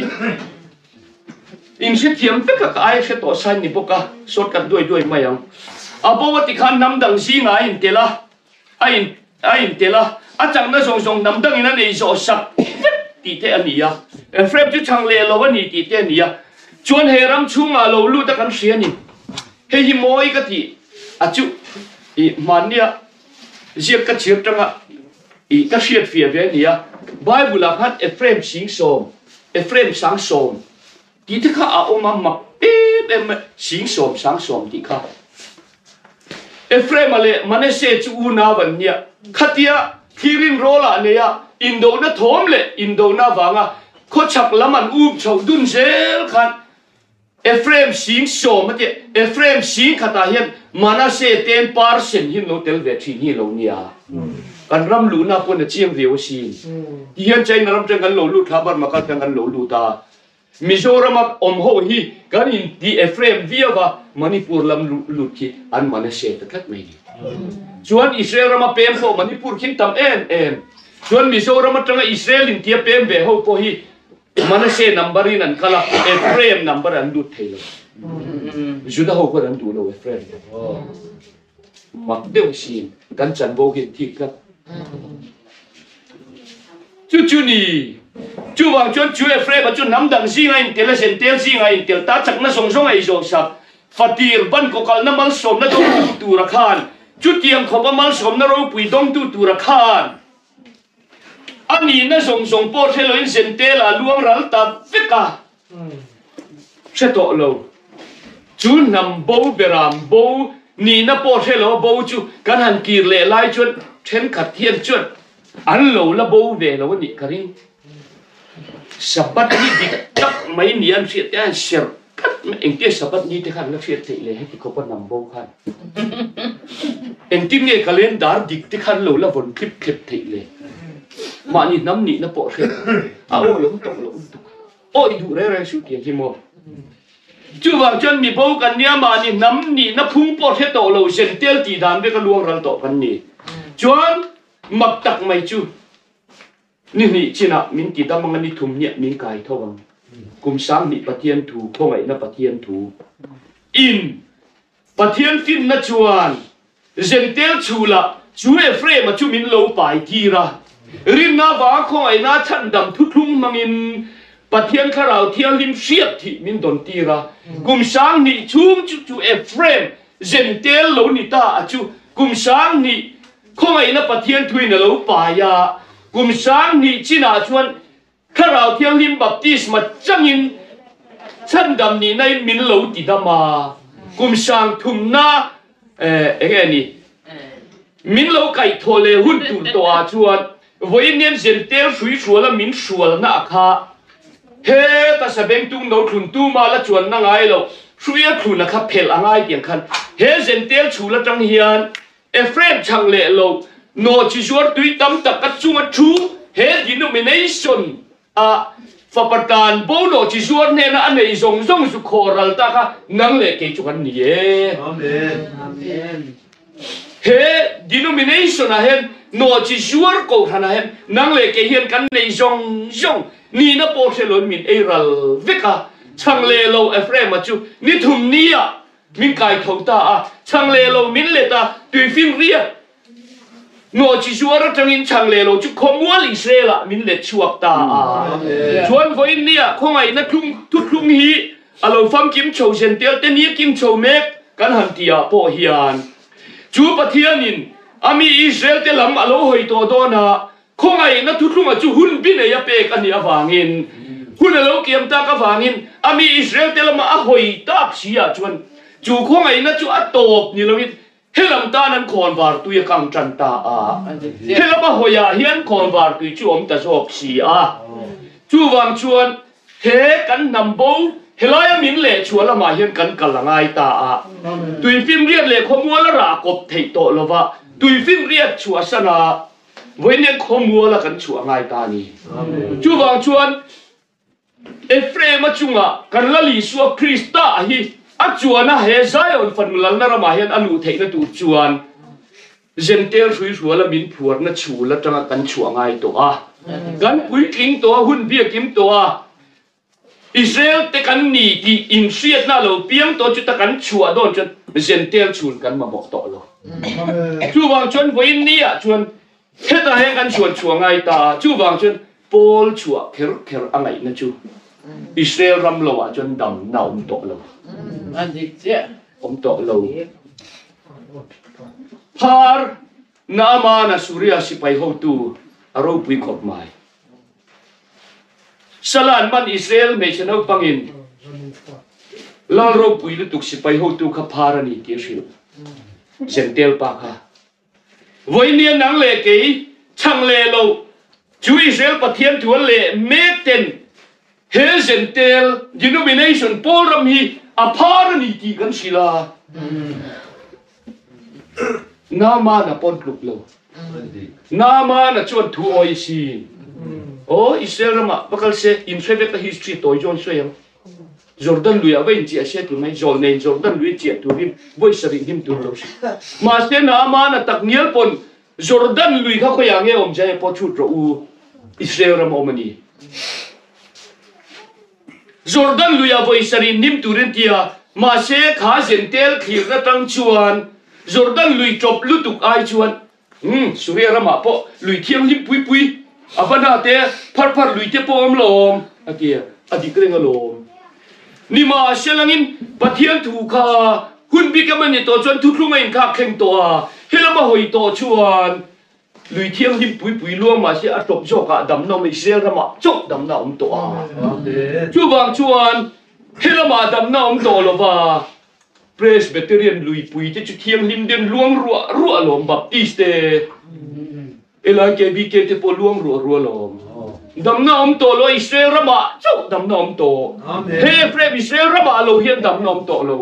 inhrethiam vek a, ka ai hre tawh sain ni bawk a, shortcut duai duai mai ang. A bo a tikhan hnam dang zingah a intel a, A in a intel a, a changna zawng zawng hnam dangin a nei zawh sak vek tih te a ni a. Ephraim chu chang leh lo a ni tih te a ni a. Chuan he ram chhungah lo lut a kan hria a ni. Hei hi mawi ka tih a chu i hmannia ziak ka chhir tanga i ka hriat fiah ve a ni a. Bible ah khan Ephraim 10,000, Ephraim 10,000 tih te kha a awm a, mak em em mai, 10,000, 10,000 tih kha. Ephraim-a leh Manasseh chu unau an nia. Khatia thlirin rawlah neia indona thawm leh indona avanga khawchhak lam an up chhoh dun zel khan Ephraim 10,000 a tia, Ephraim sing khatah hian Manasseh ten parsen hi an lo tel ve thin hi a lo nia. Kan ram luhna pawn a chiang viau asin. Tihian China ram tang kan lo lut thla, Burma kal tang kan lo lut a. Mizorama awm ho hi kan inti Ephraim viau a, Manipur lam lut khi an Manasseh ta tlat mai ni. Chuan Israel rama pem pawh Manipur khin tam em em. Chuan Mizoram atanga Israel intia pem ve ho pawh hi Manasseh number in an kal a, Ephraim number an lut thei lo. Juda ho khuan an duh lo Ephraim. Mak deuh sin kan chanvo hi an thik tlat. Chu chu ni. Chuvang chuan chu Ephraim-a chu hnam dang zinga intel a zentel zinga intel ta chakna zawng zawng a ei zawh sak. Fatir ban kawkalna malsawmna dawngtu tura khan chutiang khawpa malsawmna ropui dawngtu tura khan a nihna zawng zawng pawh hre loin zentel a luang ral ta vek a. Hre tawh lo. Chu hnam bo beram bo nihna pawh hre lo a bo chu kan han kir leh lai chuan thenkhat hian chuan an lo la bo ve lo a nih ka ring. Sabbath hi dik tak mai ni an hriat te a han serh tlat mai. Engtia Sabbath ni te khan an la hriat theih le heti khawpa hnam bo khan. Engtin nge calendar dik te khan lo la vawn thlip thlep theih le. Mahni hnam nihna pawh hriat a aw lo tawh lo lutuk. Aw i duh reng reng suh tih ang hi maw? Chuvang chuan mi bo kan nia mahni hnam nihna phung pawh hre tawh lo zentel tih dan veka luang ral tawh kan ni. Chuan mak tak mai chu ni hnih chinah min ti dam anga ni thum hniah min kai tho ang. Kum 2000 Pathian thu, khawngaihna Pathian thu in Pathian finna chuan Zentel chhulah chu Ephraim-a chu min lo pai tir a, rinna vanga khawngaihna chhandam thuthlung hmangin. Pathian Thlarau Thianghlim hriat thih min dawn tir a. Kum 2000 chhung chu chu Ephraim Zentel lo ni ta a chu kum 2000 khawngaihna Pathian thuin a lo pai a. Kum 2000 chinah chuan Thlarau Thianghlim baptisma changin chhandam nihna in min lo ti dam a. Kum 3000na enge ni min lo kaihthawh leh hun tur tawh ah chuan vawiin hian Zentel hrui hruala min hrualna a kha heta sabengtung no thlun tuma la chuanna ngai lo hrui a thlun a kha phelh a ngai tiang khan he Zentel chhul atang hian Ephraim chhang leh lo nawhchi zuar tui tam tak a chunga thu he denomination a fapa tan bo nawhchi zuar hnena a nei zawng zawng zu khawh ral ta kha nang leh kei chu kan ni e. Amen. He denomination ah hian nawhchi zuar kohhran ah hian nang leh kei hian kan nei zawng zawng nihna pawh hre loin min ei ral vek a. Chhang leh lo Ephraim-a chu ni thum ni ah min kai tho ta a, chhang leh lo min let a, tuifin riat nawhchi zuar atangin chhang leh lo chu khawmual Israel-ah min let chhuak ta a. Chuan vawiin nia khawngaihna thlung thuthlung hi a lo famkim chho zen tel te nia kim chho mek kan han tih ah pawh hian chu Pathianin a mi Israel te lam a lo hawi tawh dawn a, Khawngaihna thuthlunga chu hun bi nei a pek a nih avangin, hun a lo kiam tak avangin a mi Israel te lama a hawi tak si ah chuan chu khawngaihna chu a tawp ni loin helam tan an khawnvar tui a kang tan ta a. Helam a hawi ah hian khawnvar tui chu awm ta zawk si a. Chuvang chuan he kan hnam bo helaia min leh chhuah lamah hian kan kal a ngai ta a. Tuifimriat leh khawmual a rah kawp theih tawh lova tuifimriat chhuahsan a Vawiin khawmuala kan chhuah ngai ta a ni. Chuvang chuan Ephraim-a chungah kan Lal Isua Krista hi a chuana he Zion fanu lalna ramah hian a luh theihna tur chuan Zentel hruihruala min phuarna chhul atanga kan chhuah ngai tawh a. Kan puitling tawh a, hun biakim tawh a. Israel te kan ni tih inhriatna a lo piang tawh chuta kan chhuah dawn chuan Zentel chhun kan mamawh tawh lo. Chuvang chuan vawiin ni ah chuan hetah hian kan chhuan chhuah ngai ta a, chuvang chuan Paul chhuah kher kher a ngaihna chu Israel ram lo ah chuan damna a awm tawh lo. Awm tawh lo. Phar Naamana Suria sipai hotu a ropui khawp mai. Salan man Israel hmeichhe naupangin Lal ropui lutuk sipai hotu kha phar a ni tih a hrilh. Zentel pa kha. Vawinia nang leh kei chhang leh lo chu Israel Pathian thual leh mek ten he Zentel denomination pawl ram hi a phar a ni tih kan hrilh a. Naamana pawn tluk lo. Naamana chuan thu awi sin. Aw Israel ramah va kal se in hre vek a history tawi zawn sawi ang. Jordan lui ah va in chiah se ti mai zawl nei Jordan lui chiah turin vawi sarih hnim tur lo si. Mahse Naamana tak ngial pawn Jordan lui kha khawiah nge awm zai pawh chhut rawh u Israel ram awm a ni. Jordan luia vawi sarih hnim turin tia, mahse kha zentel thlirna tang chuan Jordan lui tawp lutuk ai chuan umm Suria ramah pawh lui thianghlim pui pui a va hna te phar phar lui te pawh awm lawm a ti a, a dik reng alawm. Nimahse langin Pathian thu kha hun bik em a ni tawh chuan thuthlung a inkhak thleng tawh a, helama hawi tawh chuan Lui thianghlim pui pui luang mahse a tawp zawkah damna awm Israel ramah chauh damna a awm tawh a. Chuvang chuan he lamah damna a awm tawh lova, Presbyterian luipui te chu thianghlim den luang ruah ruah alawm, Baptist te, LIKBK te pawh luang ruah ruah alawm. Damna a awm tawh lo a, Israel ramah chauh damna a awm tawh. He Ephraim Israel ramah lo hian damna a awm tawh lo.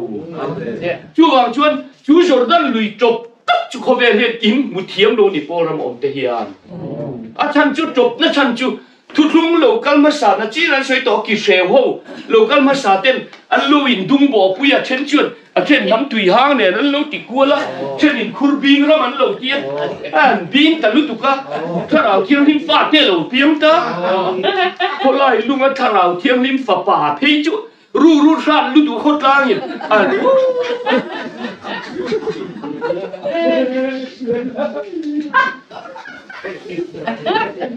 Chuvang chuan chu Jordan lui tawp tak chu khawvel hian in hmu thiam lo ni Paul ram awm te hian a chhan chu tawp na chhan chu thuthlung lo kal hmasa na chin an sawi tawh ki hreu ho lo kal hmasa ten an lo in dung bawh pui a then chuan a then hnam tui hang nen an lo ti kual a then in khur bing ram an lo ti a an bing ta lutuk a thlarau thianghlim fa te lo piang ta khawlai lunga thlarau thianghlim fapa phei chu Ru ru hrat lutuk khaw tlangin an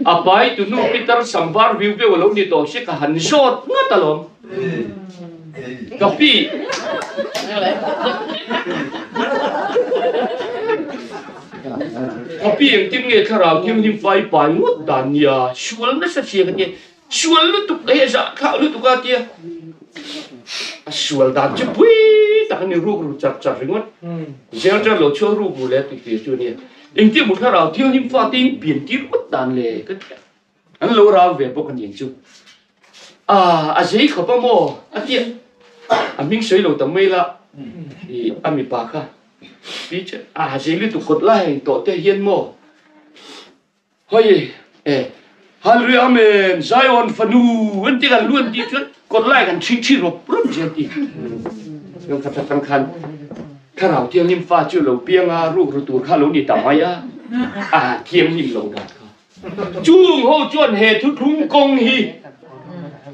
A pai tu nu pitar sam var viu viau a lo ni tawh si ka han zawt ngat alawm. Ka pi. Ka pi engtin nge thlarau thianghlim fai pai ngawt dan nia sual nasa sia ka tia. Sual lutuk he zah thlah lutuk a tia. A sual dan chu pui tak a ni ruk ru char char ringawt. Zel ṭan lo chhuak ruk ru le ti tir chu a nia. Engtia mu thlarau thianghlim fate in pian tir ngawt dan le ka tia. An lo rau ve bawk a ni ang chu. A a zei khawp a maw a tia. A hming sawi lo ta mai la i a mipa kha pi chu a zei lutuk kawt lai tawh te hian maw. Hoi e, Hallelujah Amen, Zion fanu an ti kan lu an ti chuan kawt lai kan ṭhi ṭhi rawp rawp zel ti. Yung khat atang khan thlarau thianghlim fa chu lo piang a ruk ru tur kha lo ni ta mai a, a thianghlim lo dan kha. Chung ho chuan he thuthlung kawng hi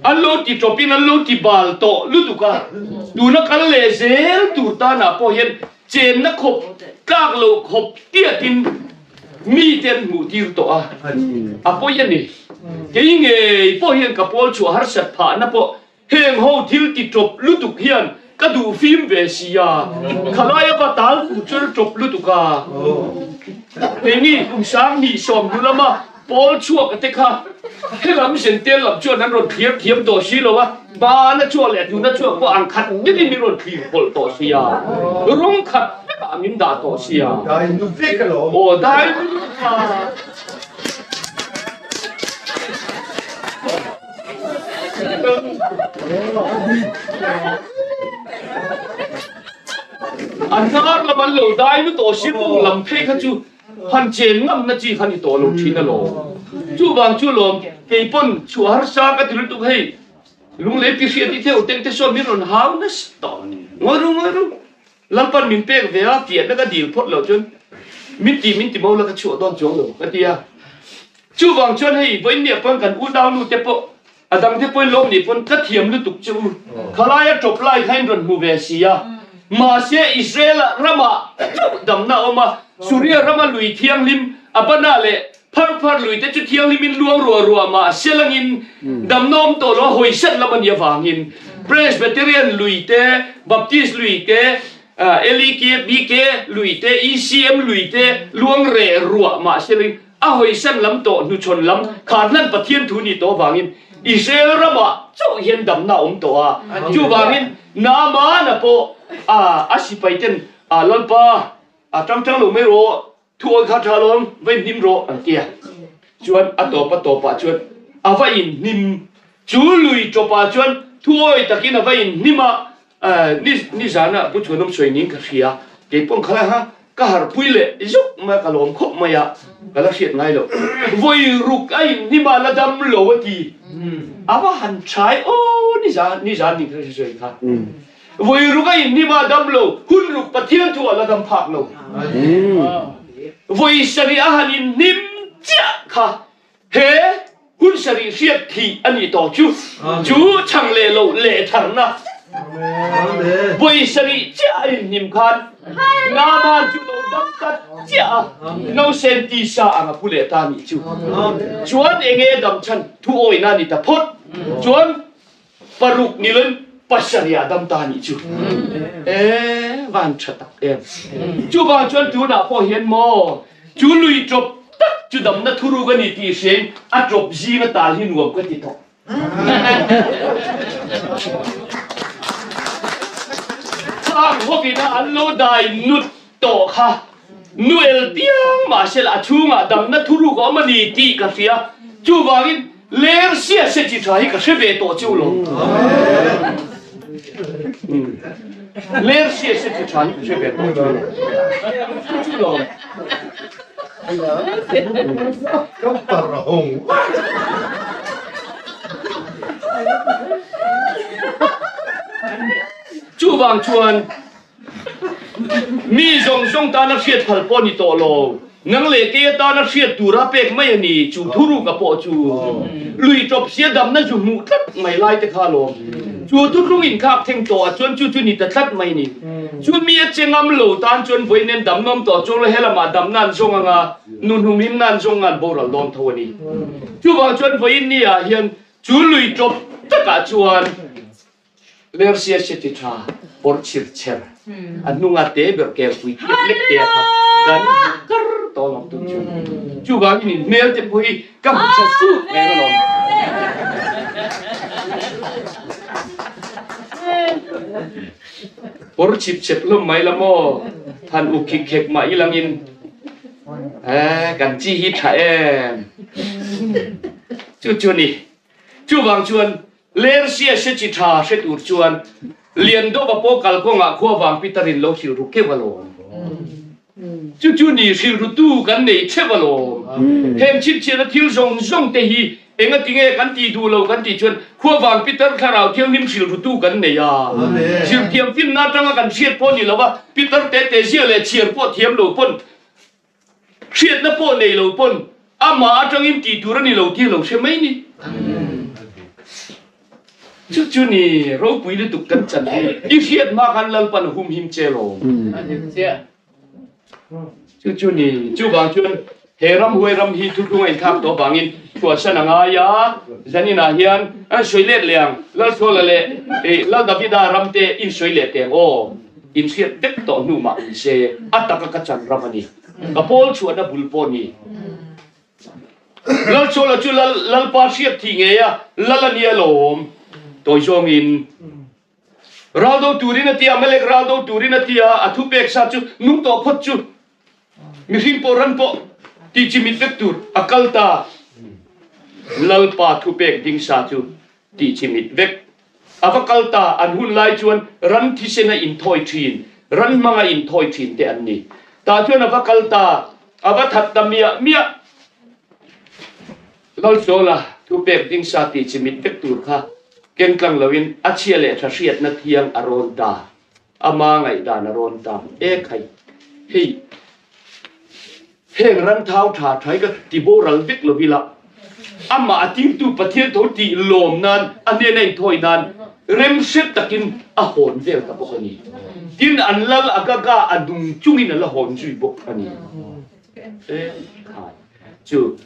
an lo ti ṭawpin an lo ti bal tawh lutuk a, tuna kal leh zel tur tanah pawh hian Chenna khawp tlak lo khawp tiatin mite an hmuh tir tawh a, a pawi a ni. Kei ngei pawh hian ka pawl chhuah harsat phahna pawh heng ho thil ti tawp lutuk hian ka duh fim ve si a, khalai a va tal tur chu a tawp lutuk a. Keini kum 2000 hnu lama Pawl chhuak a te kha helam zentel lam chuan an rawn thlir thiam tawh si lo a, bana chhuak leh tuna chhuak pawh ang khat vekin min rawn thlir pawlh tawh si a, rawng khat vekah min dah tawh si a. Dai nu vek alawm. Aw dai nu vek a. A hnar lam an lo dai nu tawh si mawng lam phei kha chu Han chen ngamna chi kha ni tawh lo thin alawm. Chuvang chu lawm kei pawn chhuah harsa ka ti lutuk hei lunglei ti hriat i theuh teng te sawn min rawn hau nasa tawh. Ngawi ru ngawi ru. Lalpan min pek ve a fiahna ka dil phawt loh chuan min ti min ti mo la ka chhuah dawn chuang lo ka ti a. Chuvang chuan hei vawiinniah pawn kan unaunu te pawh a dang te pawhin lawm nih pawn ka thiam lutuk che u. Khalaia tawp lai kha in rawn hmu ve si a. Mahse Israel ramah chauh damna a awm a, Suria rama lui thianghlim Abana leh Pharphar lui te chu thianghlimin luang ruah ruah mahse langin damna awm tawh lo a hawisan lam a nih avangin Presbyterian lui te, Baptist lui te, LEK, BK lui te, ECM lui te luang reh ruah mahse langin A hawisan lam tawh hnuchhawn lam kha hlan Pathian thu ni tawh avangin Israel ramah chauh hian damna a awm tawh a. Chuvangin Naamana pawh a sipaiten Lalpa a tang tang lo mai rawh, thu awi kha tha lawm, va inhnim rawh an ti a. Chuan a tawp a tawpah chuan a va inhnim. Chu lui tawpah chuan thu awi takin a va inhnim a, Nizana Pu Chhuanawm sawi niin ka hria, kei pawh kha ha ka harhpui leh zuk mai a, ka lawm khawp mai a, ka la hriat ngai lo. Vawi ruk a inhnim a la dam lo a ti. A va han thlai aw nizan nizan nih kha sawi kha. Vawi ruk a inhnim a dam lo, hun ruk Pathian thu a la dam phak lo. Vawi sarih a han inhnim chiah kha He hun sarih hriat thih a nih tawh chu, chu chhang leh loh leh tharna vawi sarih chiah a inhnim khan Naaman chu lo dam ta chiah a, nausen tisa ang a pu leh ta a nih chu. Chuan enge dam chhan thu awihna a ni ta phawt. Chuan paruk ni loin pasarih a dam ta a nih chu. E van tha tak em. Chuvang chuan tunah pawh hian maw chu lui tawp tak chu damna thuruk a ni tih hriain a tawp zinga tal hi nuam ka ti tawh. Khang hawkina an lo dai nut tawh kha Nuel piang mahse a chhungah damna thuruk a awm a ni tih ka hria. Chuvangin ler sia se chi tha hi ka hre ve tawh cheu lo. Ler sia se chi tha hi ka hre ve tawh cheu lo. Chu lo. Ka par a hawng. Chuvang chuan Mi zawng zawng tana hriat phal pawh ni tawh lo, nang leh kei atana hriat tura pek mai a ni, chu thuruka pawh chu lui tawp sia damna zu hmuh tlat mai lai te kha alawm. Chu thuthlung inthlak thleng tawh ah chuan chu chu ni ta tlat mai ni. Chu mi a che ngam lo tan chuan vawiin an dam nawm tawh chuang lo, helamah damna an zawng anga nun humhimna an zawng anga an boral dawn tho a ni. Chuvang chuan vawiin ni ah hian chu lui tawp takah chuan Lersia City tha pawr chhir chher a hnunga te ber kelpui tiat lek te kha kan hmu kar tawh alawm tun chuan. Chuvangin in hmel te pawh hi ka hmu tha sut reng alawm. Pawr chip chep hlawm mai la maw than uk khik khek mah ilangin kan chi hi tha em. Chu chu a ni. Chuvang chuan Lersia hre chi tha hre tur chuan Liandova pawh kalkawngah khua vang Peter-in lo hrilh ru keuh alawm. Chu chu ni hrilh rutu kan nei theuh alawm. Heng chhinchhiahna thil zawng zawng te hi engatinge kan tih duh lo kan tih chuan khua vang Peter thlarau thianghlim hrilh rutu kan nei a. Zirthiam finna atanga kan hriat pawh ni lova Peter tete zia leh chhiar pawh thiam lo pawn Hriatna pawh nei lo pawn amah atangin tih tur a ni lo tih a lo hre mai ni. Chu chu ni ropui lutuk kan chan hi i hriat hma khan Lalpan a humhim che lawm. Chu chu ni chuvang chuan he ramhuai ram hi thuthlung a inthlak tawh avangin chhuahsan a ngai a, zaninah hian an sawi let leh ang Lalthuala leh Lal Davida ram te in sawi leh teng aw. Inhriat vek tawh hnu mah ni se, a taka ka chan ram a ni. Ka pawl chhuahna bul pawh ni. Lalchawla chu Lal, Lalpa hriat thih ngei a, Lal a nia lawm. Tawi zawngin ral do turin a ti a, Amalek ral do turin a ti a, a thupek sa chu nung tawh phawt chu mihring pawh ran pawh tih chimit vek tur a kal ta. Lalpa thupek ding sa chu tih chimit vek. A va kal ta, an hun lai chuan ran thisen a inthawi thin, ran hmang a inthawi thin te an ni. Tah chuan a va kal ta, a va that ta miah miah. Lalchawla thupek ding sa tih chimit vek tur kha keng tlang loin a chhia leh tha hriatna thiang a rawn ta, ama ngaihdan a rawn ta. E khai, hei Heng ram thau tha tha hi ka ti boral vek lo ila, amah a tirtu Pathian tho tih lawm nan a hnena inthawi nan remhre takin a hawn vel ta bawk a ni. Tin, an lal Agaga a nung chungin a la hawn zui bawk a ni. E khai chu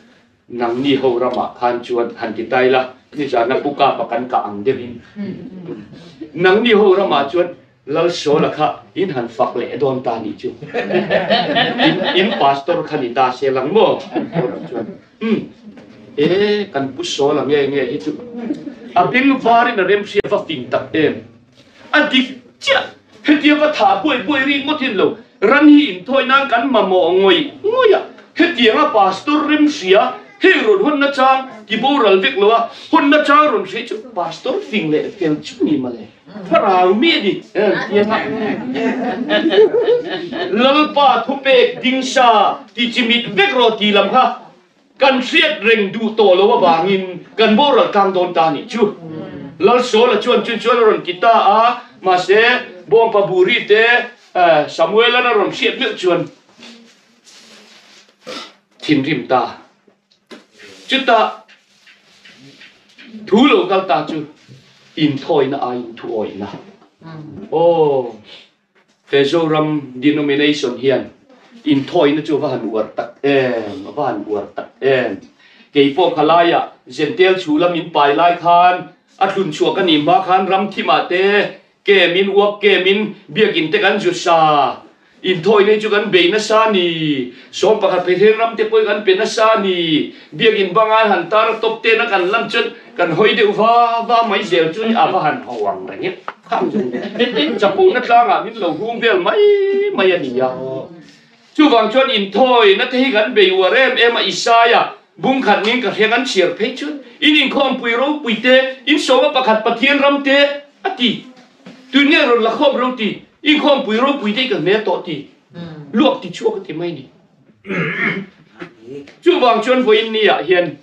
nangni ho ramah khan chuan han ti ta ila, nizana Pu Kapa kan kah ang deuhin nangni ho ramah chuan Lalsawla kha in han fak leh dawn ta nih chu. In, in pastor kha ni ta se lang maw? Chuan, um, e, kan pu Sawla nge nge hi chu a beng varin a remhria va fing tak em. A dik chiah, hetia va thah buai buai rik ngawt hin lo, ran hi inthawi nan kan mamawh ngawih ngawih a, hetianga pastor remhria Hei rawn hawn na chang ti boral vek lo a, hawn na chang rawn hre chu pastor fing leh fel chu ni male. Thlarau mi a ni tiang a. Lalpa thupek ding sa ti chimit vek rawh ti lam kha kan hriat reng duh tawh lo avangin kan boral tlang dawn ta nih chu. Lalsawla chuan chu chuan a rawn ti ta a, mahse Bawngpa Buri te Samuelan a rawn hriat meuh chuan thinrim ta. Chutah thu lo kal ta chu inthawina aiin thu awihna. Aw, he Zoram denomination hian inthawina chu a va han uar tak em, a va han uar tak em. Kei pawh khalaiah Zentel chhu lam in pai lai khan a thlun chhuah ka nih hma khan ram thimah te Kem in uak kem in biakinn te kan zu sa. Inthawi nei chu kan bei nasa ni. 11 Pathian ram te pawh kan pe nasa ni. Biakinn bangai han tar a top ten a kan lam chuan kan hawi deuh va va mai zel chu ni a va han ho ang reng e. Khang chu chapona tlangah min lo hung vel mai mai a ni a. Chuvang chuan inthawi na te hi kan bei uar em em a Isaia bung khat ning ka hria kan chhiar phei chuan in inkhawmpui ropui te, in sawma pakhat Pathian ram te a ti. Tun nge rawn la khawm ro ti, inkhawmpui ropui te i ka hmel tawh ti, luak ti chhuak a ti mai ni. Chuvang chuan vawiin ni ah hian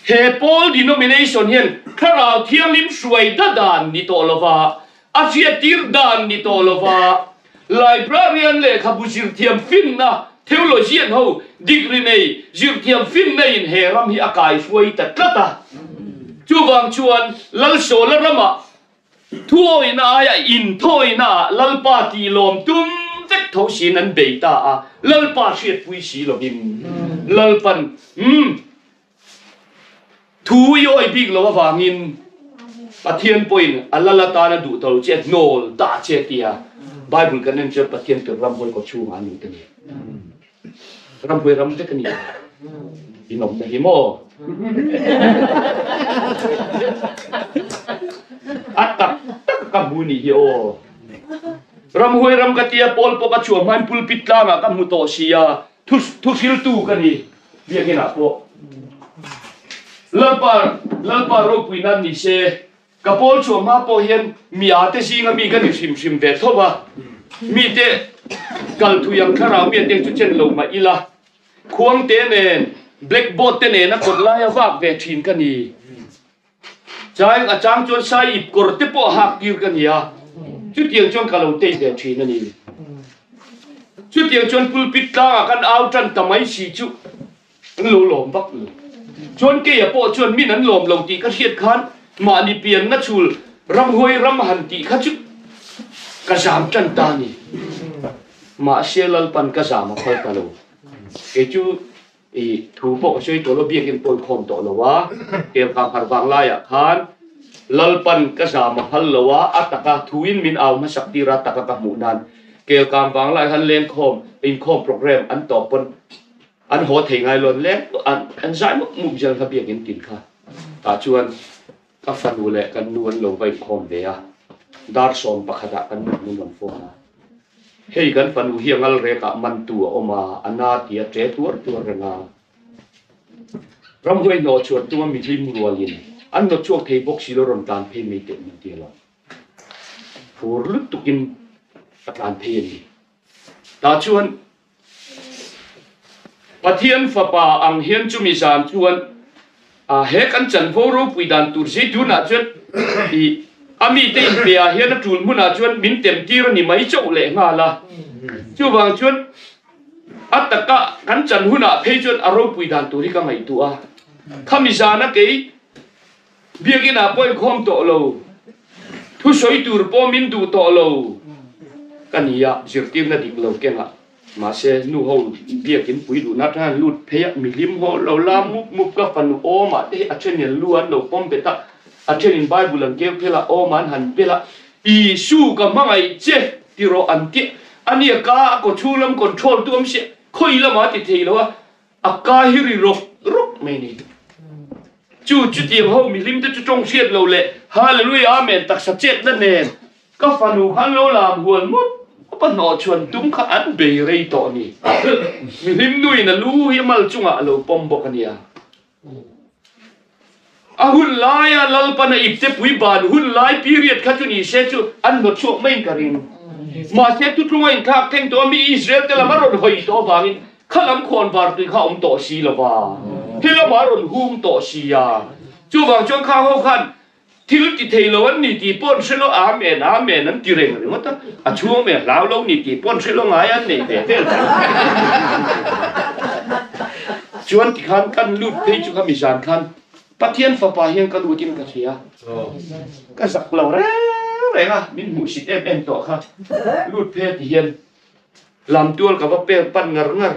he pawl denomination hian Thlarau Thianghlim hruai da dan ni tawh lova, a hriattir dan ni tawh lova, Librarian lehkhabu zirthiam finna theologian ho degree nei zirthiam finna in he ram hi a kaihruai ta tlat a. Chuvang chuan Lalsawla ramah Thuawihna aia inthawihna ah Lalpa tih lawm tum vek tho siin an bei ta a, Lalpa hriatpui si lovin Lalpan umm thu i awih bik lo avangin Pathian pawhin a lal atana duh ta lo che a hnawl ta che tia Bible kan en chuan Pathian tur ramhuai kaw chhungah a lut a ni. Ramhuai ram vek a ni. In awmna hi maw? A tak tak ka hmu nih hi aw. Ramhuai ram ka tia Paul pawh ka chhuah hmain pulpit tlangah ka hmu tawh sia thu thu hriltu ka ni biakinn ah pawh. Lalpa Lalpa ropui nan ni se Ka pawl chhuah hma pawh hian mi a te zinga mi ka ni hrim hrim ve tho va, mite kal thui ang thlarau mi ateng chu chen lo mah ila, khuang te nen, blackboard te nena kawt laia vak ve thin ka ni. Chai a chang chuan sai ip kawr te pawh hak tir ka ni a, chutiang chuan ka lo tei ve thin a ni. Chutiang chuan pulpit tlangah kan au tan ta mai si chu An lo lawm vak lo. Chuan keia pawh chuan min an lawm lo tih ka hriat khan mahni pianna chhul ramhuai ram han tih kha chu ka zam tan ta a ni. Mahse Lalpan ka zam a phal ta lo. Kei chu i thu pawh ka sawi tawh lo, biakin pawi khawm tawh lo a, kelkang har vang laiah khan Lalpan ka zam a phal lo a, a taka thuin min au hmasak tir a, taka ka hmuh nan kelkang vang lai khan lengkhawm inkhawm program an tawp pawn An haw thei ngai lo, an leng an zai mup mup zel kha biakinn tin kha. Tah chuan ka fanu leh kan nu an lo va inkhawm ve a, dar 11 ah kan nu min rawn phone a, hei kan fanu hi a ngal rek ah mantu a awm a, a na ti a ṭe tuar tuar reng a. Ramhuai hnawh chhuan tuma mihlim rualin an hnawt chhuak thei bawk si lo rawn tlan phei mai teh min ti lo. Phur lutukin ka tlan phei a ni. Tah chuan Pathian Fapa ang hian chumi zan chuan he kan chanvo ropui dan tur zui tunah chuan i a mite inpe ah hian a tul hmunah chuan min tem tir a ni mai chauh leh nghal a. Chuvang chuan a taka kan chan hunah phei chuan a ropui dan tur hi ka ngaihtuah a. Khami zana kei Biakinn ah pawh inkhawm tawh lo, thusawi tur pawh min duh tawh lo ka ni a, zirtirna dik lo kengah. Mahse, nu ho biakinn pui duhna atang hian lut phei a, mihlim ho lo la mup mup ka fanu awmah te hi a thenin lu an lo pawm bet a, a thenin Bible an keu phel a, awm an han pel a, Isu ka hmangaih che ti rawh an ti a nia ka a kaw chhung lam control tu awm sia, khawi lamah a ti thei lo a, A ka hi ri rawk rawk mai ni. Chu chutiang ho mihlim te chu tawng hriat lo leh Hallelujah Amen taksa chetna nen ka fanu khan lo lam hual mawp mawp a hnawh chhuan tum kha an bei rei tawh ni. Mihlim nuin a lu hi a mal chungah a lo pawm bawk a nia. A hun laia Lalpan a ipte pui ban hun lai period kha chu ni se chu an hnawt chhuak maiin ka ring. Mahse thutlunga inthlak thleng tawh a mi Israel te lam a rawn hawi tawh avangin kha lam khawn var tui kha a awm tawh si lo va, he lamah a rawn hung tawh si a. Chuvang chuan khang ho khan thil ti thei lo an ni tih pawh an hre lo, Amen, Amen an ti reng ringawt a, a chhung awm e hlau lo ni tih pawh an hre lo ngai an nei ve vel mai. Chuan tikhan kan lut phei chu kha mizan khan Pathian fapa hian ka lutin ka hria, ka zak lo reng reng a, min hmuhsit em em tawh kha lut phei a ti hian lamtual ka va per pan ngar ngar.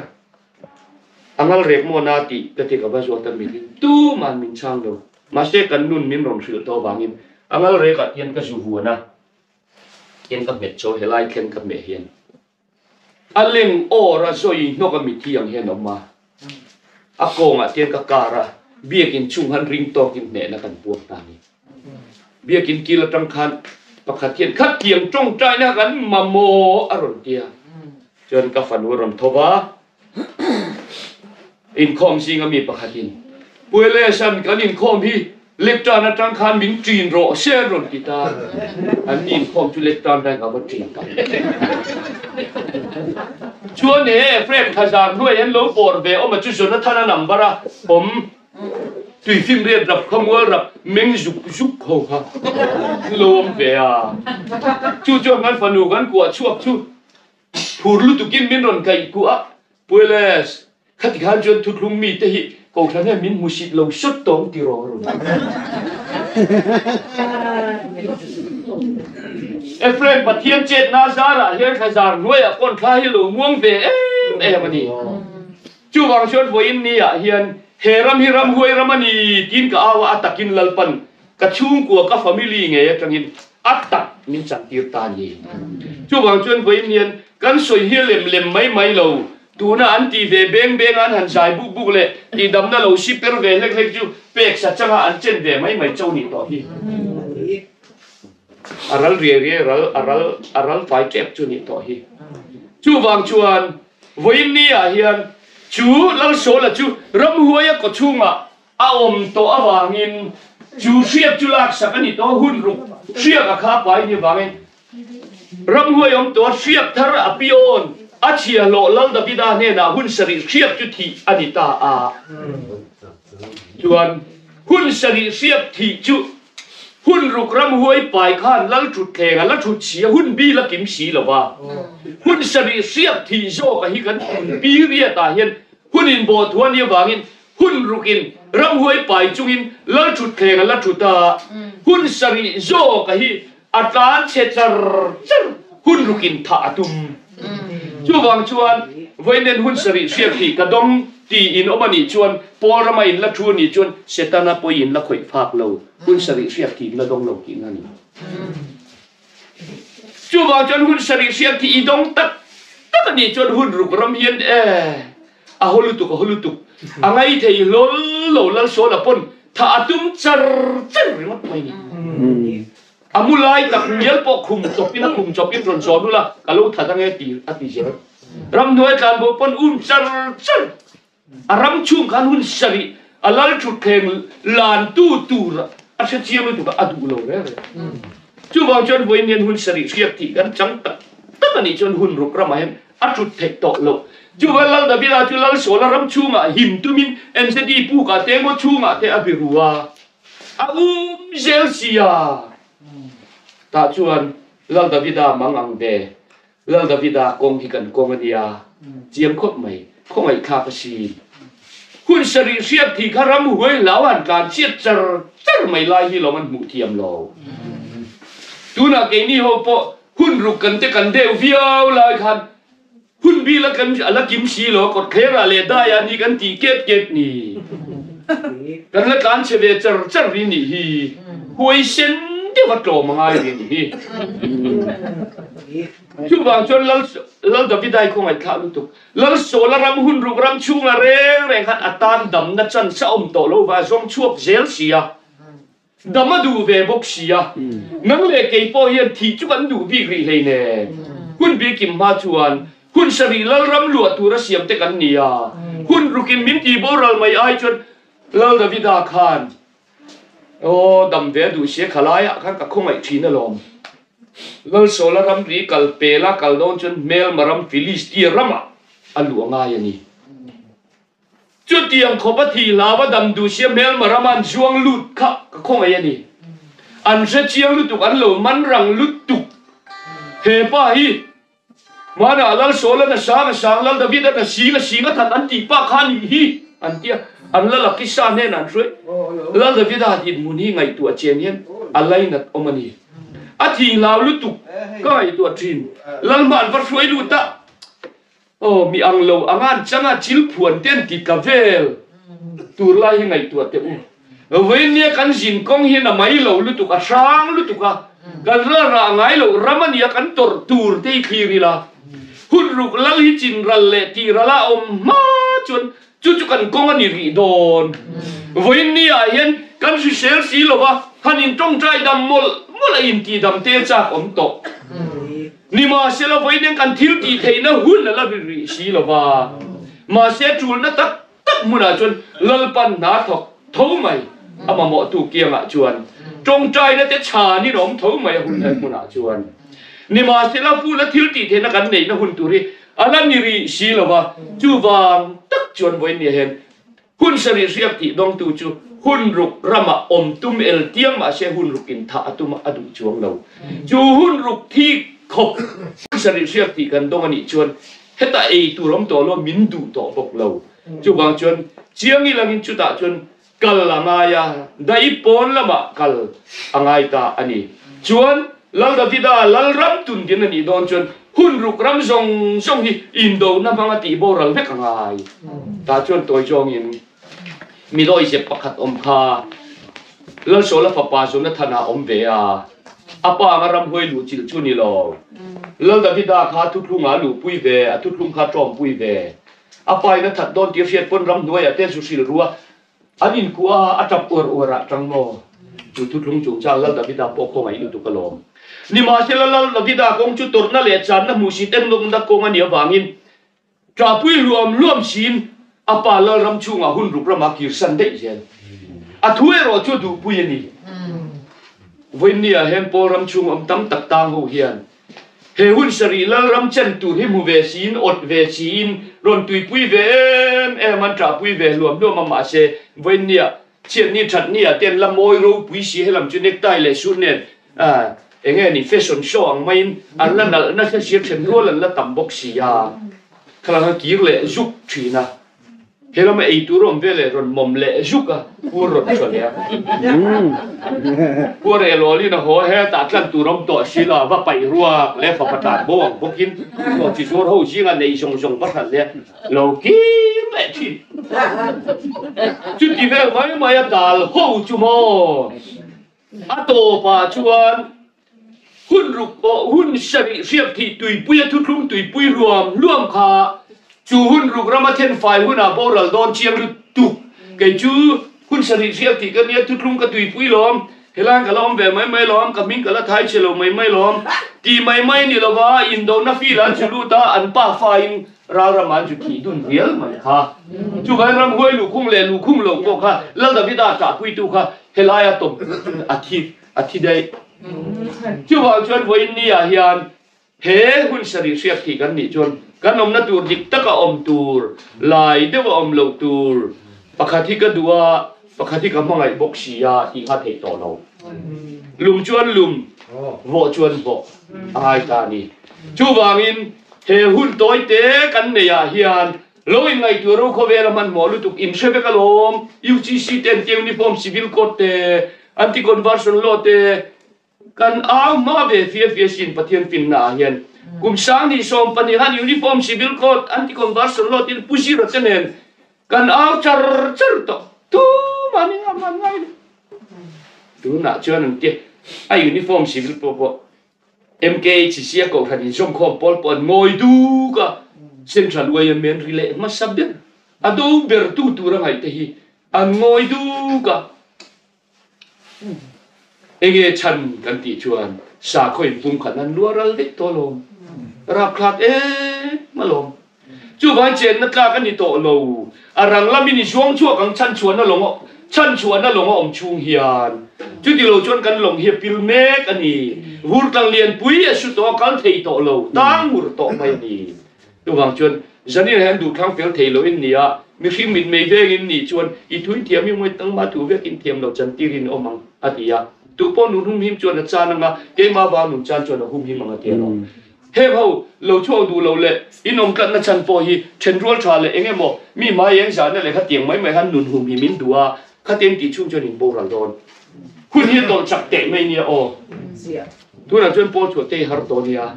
A ngal rek maw na tih ka ti ka va zawt a milim tuman min chhang lo. Mahse kan nun min rawn hrilh tawh avangin a ngal rek ah hian ka zu vuan a, hian ka hmet chaw helai thleng ka hmeh hian a leng awr a zawi hnawk a mithi ang hian a awm a, a kawngah te hian ka kar a, biakin chung han ring tawkin hnehna kan puak ta a ni. Biakin kil atang khan pakhat hian khatiang tawngtaina kan mamawh a rawn ti a, chuan ka fanu a rawn tho va, inkhawm zinga mi pakhatin Pu Elias-an kan inkhawm hi lectern atang khan min ṭin rawh se an rawn ti ta, an ni inkhawm chu lectern atang ka va ṭin ta. Chuan e Ephraim Thazar hnuai an lo bawr ve awm a chu Jonathan-a number a awm. Tuifim riat rap kha mual rap meng zuk zuk ho kha lo awm ve a. Chu chuan kan fanu kan kuah chhuak chu phur lutukin min rawn kaih kuah a. Pueles, khati khan chuan thuthlung mite hi Kohhran hian min hmusit lo sawt tawng ti rawh rawn. Ephraim Pathian chetna zarah hian thlazar hnuaiah pawn thla hi lo muang ve em em a ni. Chuvang chuan vawiin niah hian he ram hi ramhuai ram a ni tiin ka au a, a takin Lalpan ka chhungkua ka family ngei atangin a tak min chantir ta a ni. Chuvang chuan vawiin hian kan sawi hi lem lem mai mai lo, tuna an tih ve beng beng a an han zai buk buk leh tihdamna lo si per ve hlek hlek chu pek sa changa an chen ve mai mai cho nih tawh hi. A ral riai riai ral a ral a ral fai tep chu nih tawh hi. Chuvang chuan vawiin niah hian chu Lalsawla chu ramhuaia kawchhungah A awm tawh avangin chu hriak chu laksak a ni tawh, hun ruk hriak a kha pai ni avangin ramhuai awm tawh a, hriak thar a piawn a chhiahhlawh Lal Davida hnenah hun sarih hriak chu thih a ni ta a. Chuan hun sarih hriak thih chu hun ruk ramhuai pai khan Lal thutthleng a la thut si a, hun bil a kim si lo va, hun sarih hriak thih zawk a hi kan hun period ah hian hun inbawh thu a nih avangin Hun rukin ramhuai pai chungin lal thutthleng a la thut a, hun sarih zawka hi a tlan chhe char char, hun rukin thah a tum. Chuvang chuan vawiin hun sarih hriak hi ka dawng tiin awm a nih chuan Paul rama in la thu a nih chuan Setana pawhin in la khawih phak lo, hun sarih hriak hi in la dawng lo tihna a ni. Chuvang chuan hun sarih hriak hi i dawng tak tak a nih chuan hun ruk ram hian e a haw lutuk a haw lutuk a ngai thei hlawl lo Lalsawla pawn thah a tum char char ringawt mai ni. A mu lai tak ngial pawh khum chawpin a khum chawpin rawn zawn ula ka lo that ange ti a ti zel. Ramhnuai tlanbo pawn um char char A ram chhung khan hun sarih a lal thutthleng lantu tur a hre chiang lutuk a, a duh lo reng reng. Chuvang chuan vawiin hian hun sarih hriak tih kan chang tak tak a nih chuan hun ruk ramah hian a thut theih tawh lo. Chuvang Lal Davida chu Lal Sawla ram chhungah him tumin NZD pukah te emaw chhungah te a biru a, a um zel si a. Tah chuan Lal Davida mang ang ve Lal Davida kawng hi kan kawng a nia, chiang khawp mai, khawngaihthlak a si. Hun sarih hriat thih kha ram huai hlau han tlan chhiat char char mai lai hi lawm an hmuh thiam lo. Tunah keini ho pawh hun ruk kan te kan deuh viau lai khan hun bil a kan a la kim si lo, kawtthlerah leh daiah ni kan tih kep kep ni. Kan la tlan chhe ve char char ri nih hi. Huaisen deuh a tlawm a ngai ri nih hi. Chuvang chuan Lal Lal Davidai khawngaih thlah lutuk. Lal Sawla ram hun ruk ram chhunga reng reng khan a tan damna chance a awm tawh lo va a zawng chhuak zel si a. Dam a duh ve bawk si a. Nang leh kei pawh hian thih chu kan duh bik rih hlei nen. Hun bikim hma chuan hun sarih Lalram luah tura siam te kan ni a. Hun rukin min ti boral mai ai chuan Lal Davida khan Aw dam ve a duh sia khalaiah khan ka khawngaih thin alawm. Lal Sawla ramri kal pela kal dawn chuan hmelma ram Filistia ramah a luh a ngai a ni. Chutiang khawp a thih hlau a dam duh sia hmelma rama an zuang lut kha ka khawngaih a ni. An hre chiang lutuk, an lo man rang lutuk. He pa hi hmanah Lal Sawlan a sang a sang, Lal David-an a sing a sing a that an tih pa kha a nih hi an ti a, an Lal Akisa hnenah an hruai. Lal Davida dinhmun hi ngaihtuah chen hian a lainat awm a ni. A thih hlau lutuk ka ngaihtuah thin. Lal hma an va hruai lut a. Aw, mi ang lo anga an chang a, chil phuan te an ti tla vel tur lai hi ngaihtuah teh u. Vawiin nia kan zin kawng hian a mai lo lutuk, a hrang lutuk a, kan la rah ngai loh ram a nia kan tawrh tur te hi thlir ila. Hun ruk lal hi chin ral leh tih ral a awm hma chuan chu chu kan kawng a ni rih dawn. Vawiin nia hian kan hrisel si lo va, han in tawngtai dam mawlh mawlh a intihdam te chak awm tawh. Nimahsela vawiin kan thil tih theihna hun a la ri rih si lo va, mahse tulna tak tak hmunah chuan Lalpan hna thawk tho mai a mamawhtu kiangah chuan tawngtaina te chhanin a awm tho mai a hun hmunah chuan. Nimahsela funa thil tih theihna kan neihna hun tur hi a la ni rih si lo va, chuvang tak chuan vawiin nia hian Hun sarih hriak tih dawngtu chu hun ruk ramah awm tum el tiang mahse hun ruk in thah a tum a duh chuang lo. Chu hun ruk thi khawp hun sarih hriak tih kan dawng a nih chuan heta ei tur awm tawh lo min duh tawh bawk lo. Chuvang chuan Chiang i langin chutah chuan kal a ngai a, daih pawn lamah kal a ngai ta a ni. Chuan Lal Davida Lalram tun din a nih dawn chuan hun ruk ram zawng zawng hi indona hmanga tih boral vek a ngai. Tah chuan tawi zawngin mi lawizep pakhat awm kha Lalsawla fapa Jonathana awm ve a, a pa anga ramhuai luh chilh chu ni lo. Lal Davida kha thuthlungah a luhpui ve, a thuthlung kha a tawmpui ve. A pa in a that dawn tih a hriat pawn ramhnuaiah te zu hrilh ru a, an inkuah a, a tap uar uar ah tang maw? Chu thuthlung chungchang Lal Davida pawh khawngaih lutuk a lawm. Nimahsela Lal Davida kawng chu tawrhna leh channa hmuhsit ennawkna kawng a nih avangin Ṭahpui luam luam siin a pa Lalram chhungah hun ruk ramah kirsan daih zel. A thu erawh chu duhpui a ni. Vawiinniah hian Paul ram chhung awm tam tak tang ho hian he hun sarih Lalram chen tur hi hmu ve siin, awt ve siin, rawn tuipui ve em em an ṭahpui ve luam luam a mahse vawiinniah chhiatni ṭhatniah te an la mawi ropui si helam chu necktie leh suit nen Eng nge ni fashion show ang maiin an la nalh nasa sia then rual an la tam bawk si a, thlalak a kir leh zuk thin a, he lama ei tur awm vel leh rawn mawm leh zuk a, pur rawn tha leh a, pur eh lawlin a haw hetah tlan tur awm tawh si lo a, va paih ruak leh fapa tlan bo ang bawkin hlawh chi zuar ho zinga nei zawng zawng va hran leh lo kir leh thin. Chuti vel mai mai a dal ho chu maw? A tawpah chuan hun ruk pawh hun sarih hriak thih tuipui a thuthlung tuipui hluam hluam kha chu hun ruk rama thenfai hunah boral dawn chiang lutuk. Kei chu hun sarih hriak thih ka nia thuthlung ka tuipui lawm, helai ka la awm ve mai mai lawm, ka hming ka la thai chhe lo mai mai lawm ti mai mai ni lova indona field an chu lut a, an pa fain ral ramah an chu thih dun rial mai kha. Chuvangin ramhuai luhkhung leh luhkhung lo pawh kha Lal Davida ṭahpuitu kha Helaia tawp a thi a thi daih. Chuvang chuan vawiin ni ah hian he hun sarih hriat thih kan nih chuan kan awmna tur dik taka awm tur, lai deuha awm loh tur, pakhat hi ka duh a, pakhat hi ka hmangaih bawk si a tih kha theih tawh lo. Lum chuan lum, vawh chuan vawh a ngai ta a ni. Chuvangin he hun tawi te kan neih ah hian Lo inngaihtuah ro khawvel a hmanhmawh lutuk in hre vek alawm, UCC te an tia uniform civil code te, anti conversion law te kan au hma ve fia fia sin Pathian finna ah hian kum 2012 khan uniform civil code anti conversion law tin Pu Zira te nen kan au char char tawh tumah ni ngam an ngai lo tunah chuan an tia a uniform civil pawh pawh MKHC a kohhran inzawmkhawm pawl pawh an ngawi duk a, Central YMA an ri leh hmasa ber a do ber tu tur a ngaih te hi an ngawi duk a. Enge chhan kan tih chuan sakhaw inpumkhat an luah ral vek tawh alawm, rapthlak em alawm. Chuvang chenna tlak a ni tawh lo. A rang lamin i zuang chhuak ang chhanchhuahna lawng chhanchhuahna lawng a awm chhung hian. Chuti lo chuan kan lawng hi a pil mek a ni. Vur tlang lianpui a su tawh a kal thei tawh lo, tang ngur tawh mai a ni. Chuvang chuan Zanir hian duhthlang fel thei lo in ni a, mihring mitmei vengin nih chuan i thui thiam i ngawi tangma thu vekin thiam lo chantirin awm ang a ti a. Tupawh nun humhim chuan a chan ang a, keimah vang nun chan chuan a humhim ang a ti a lo. Heng ho lo chhuak duh lo leh in awm tlatna chhan pawh hi then rual tha leh eng emaw mi hmai eng zahna leh khatiang mai mai khan nun hum hi min duh a, khatiang tih chhung chuan in boral dawn. Hun hi a tawlh chak teh mai nia aw. Tunah chuan pawl chhuah te hi har tawh nia,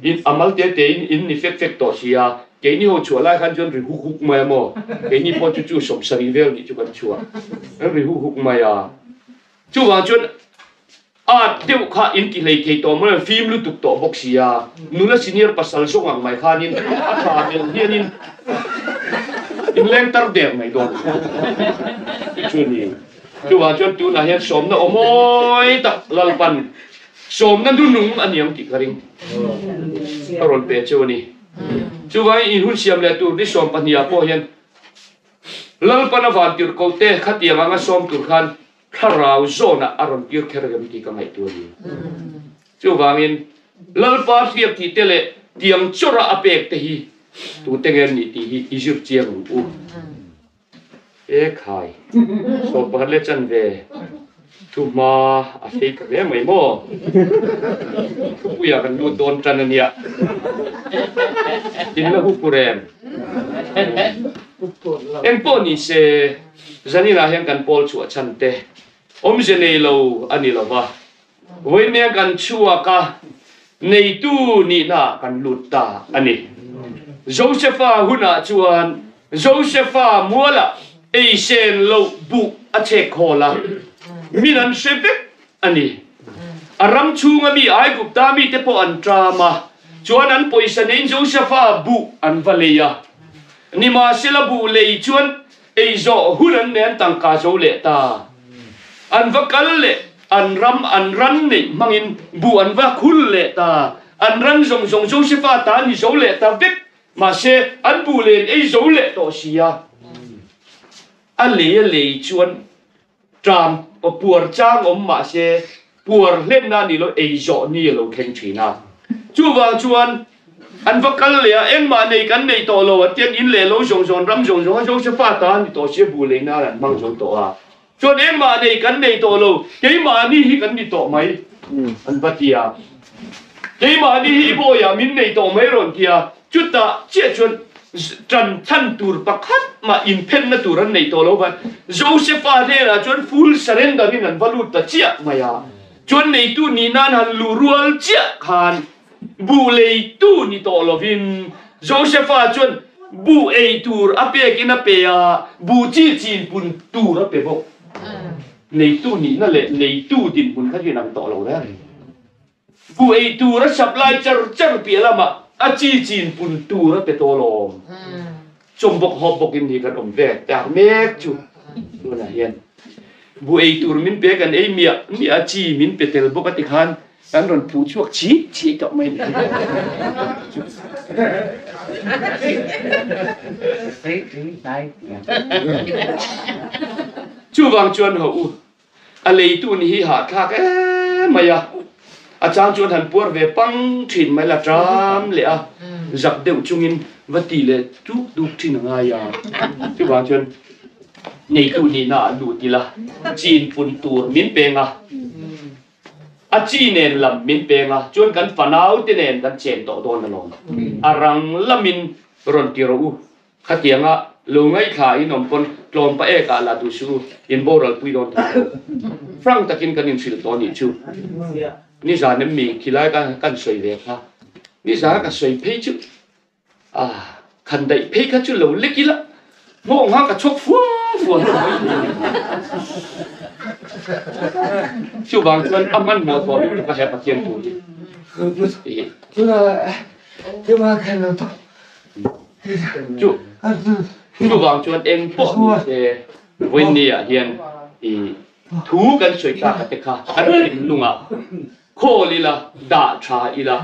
in a mal te te in in ni fek fek tawh si a, keini ho chhuah lai khan chuan ri huk huk mai a maw, keini pawh chu chu 70 vel nih chu kan chhuah, an ri huk huk mai a. Chuvang chuan A deuh kha in ti hlei thei tawh mai, fim lutuk tawh bawk si a, nula senior pasal zawng ang mai khanin a tha deuh hianin in leng tar der mai dawn chu ni. Chuvang chuan tunah hian sawmna aw mawi tak Lalpan sawmna nunung a niang tih ka ring a rawn pe cheu a ni. Chuvangin in hun siam leh tur ni 12 ah pawh hian Lalpan a vantirhkoh te khatiang anga sawm tur khan Thlarau zawnah a rawn tir kher rem tih ka ngaihtuah a ni. Chuvangin, Lalpa hriak tih te leh tiang chawrh a a pek te hi tute nge an nih tih hi i zir chiang ang u. E khai, 11 leh chanve thuhma a hlei ta hle mai maw? Thupuiah kan lut dawn tan a nia. In la hu pu rem. Engpawh ni se, zaninah hian kan pawl chhuah chhan te awmze nei lo a ni lo va, vawinia kan chhuak a, neitu nihnaah kan lut ta a ni. Josefa hunah chuan Josefa mualah eisen loh buh a chhek khawl a, min an hre vek a ni. A ram chhunga mi Aigupta mite pawh an ṭam a, chuan an pawisa neiin Josefa buh an va lei a. Nimahsela buh lei chuan ei zawh hun an nei an tangka zo leh ta. An va kal leh an ram an ran neih hmangin buh an va khul leh ta. An ran zawng zawng Josefa ta ni zo leh ta vek. Mahse an buh len ei zo leh tawh si a. A lei a lei chuan Ṭam puar chang awm mah se puar hlenna a ni lo, ei zawh ni a lo thleng ṭhin a. Chuvang chuan an va kal leh a, engmah nei kan nei tawh lo, an tiang in leh lo zawng zawng, ram zawng zawng a Josefa ta a ni tawh sia bu lei nan an hmang zo tawh a. Chuan engmah nei kan nei tawh lo, keimahni hi kan ni tawh mai, an va ti a. Keimahni hi i bawiah min nei tawh mai rawn ti a. Chutah chiah chuan ṭan chhan tur pakhat mah inphenna tur an nei tawh lo va, Josefa hnenah chuan full surrender in an va lut ta chiah mai a. Chuan neitu nih nan han luh rual chiah khan buh leitu ni tawh lovin Josefa chuan buh ei tur a pekin a pe a, buh chi chin pun tur a pe bawk. Neitu nihna leh leitu dinhmun kha chu inang tawh lo reng. Bu ei tur a supply char char piah lamah a chi chin pun tur a pe tawh alawm. Chawm bawk hawp bawk in hi kan awm ve tak mek chu tunah hian bu ei tur min pe kan ei miah miah a chi min pe tel bawk a ti khan kan rawn phu chhuak chik chik tawh mai ni. Chuvang chuan ho u A leitu ni hi hahthlak em mai a, a chang chuan han puar ve pang thin mai la ṭam leh a, zak deuh chungin va ti leh tuk tuk thin a ngai a. Chuvang chuan neitu nihna ah lut ila, chin pun tur min peng a, a chi nen lam min peng a, chuan kan fanau te nen kan chen tawh dawn alawm. A rang lamin rawn ti rawh u. Khatianga lo ngaithla in awm pawn tlawm pa ek ah la duh suh u, in boral pui dawn tho tho. Frank takin kan inhrilh tawh nih chu. Nizan em mi khilai ka kan sawi ve kha. Nizan ka sawi phei chu ah khan daih phei kha chu lo lek ila nghawng ha ka chhawk fua fua hlawm mai thei a ni. Chuvang chuan a hmanhmawh tawh lutuk a he Pathian thu hi. Chu chuvang chuan eng pawh ni se vawiin ah hian i thu kan sawi tlak a te kha kan thinlungah khawl ila dah tha ila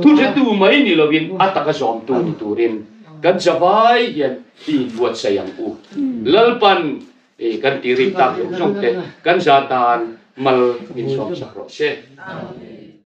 thu hretu mai ni lovin a taka zawmtu ni turin kan zavai hian i inbuatsaih ang u. Lalpan i kan ti rik tak zawng zawng te kan za tan mal min sawmsak rawh se.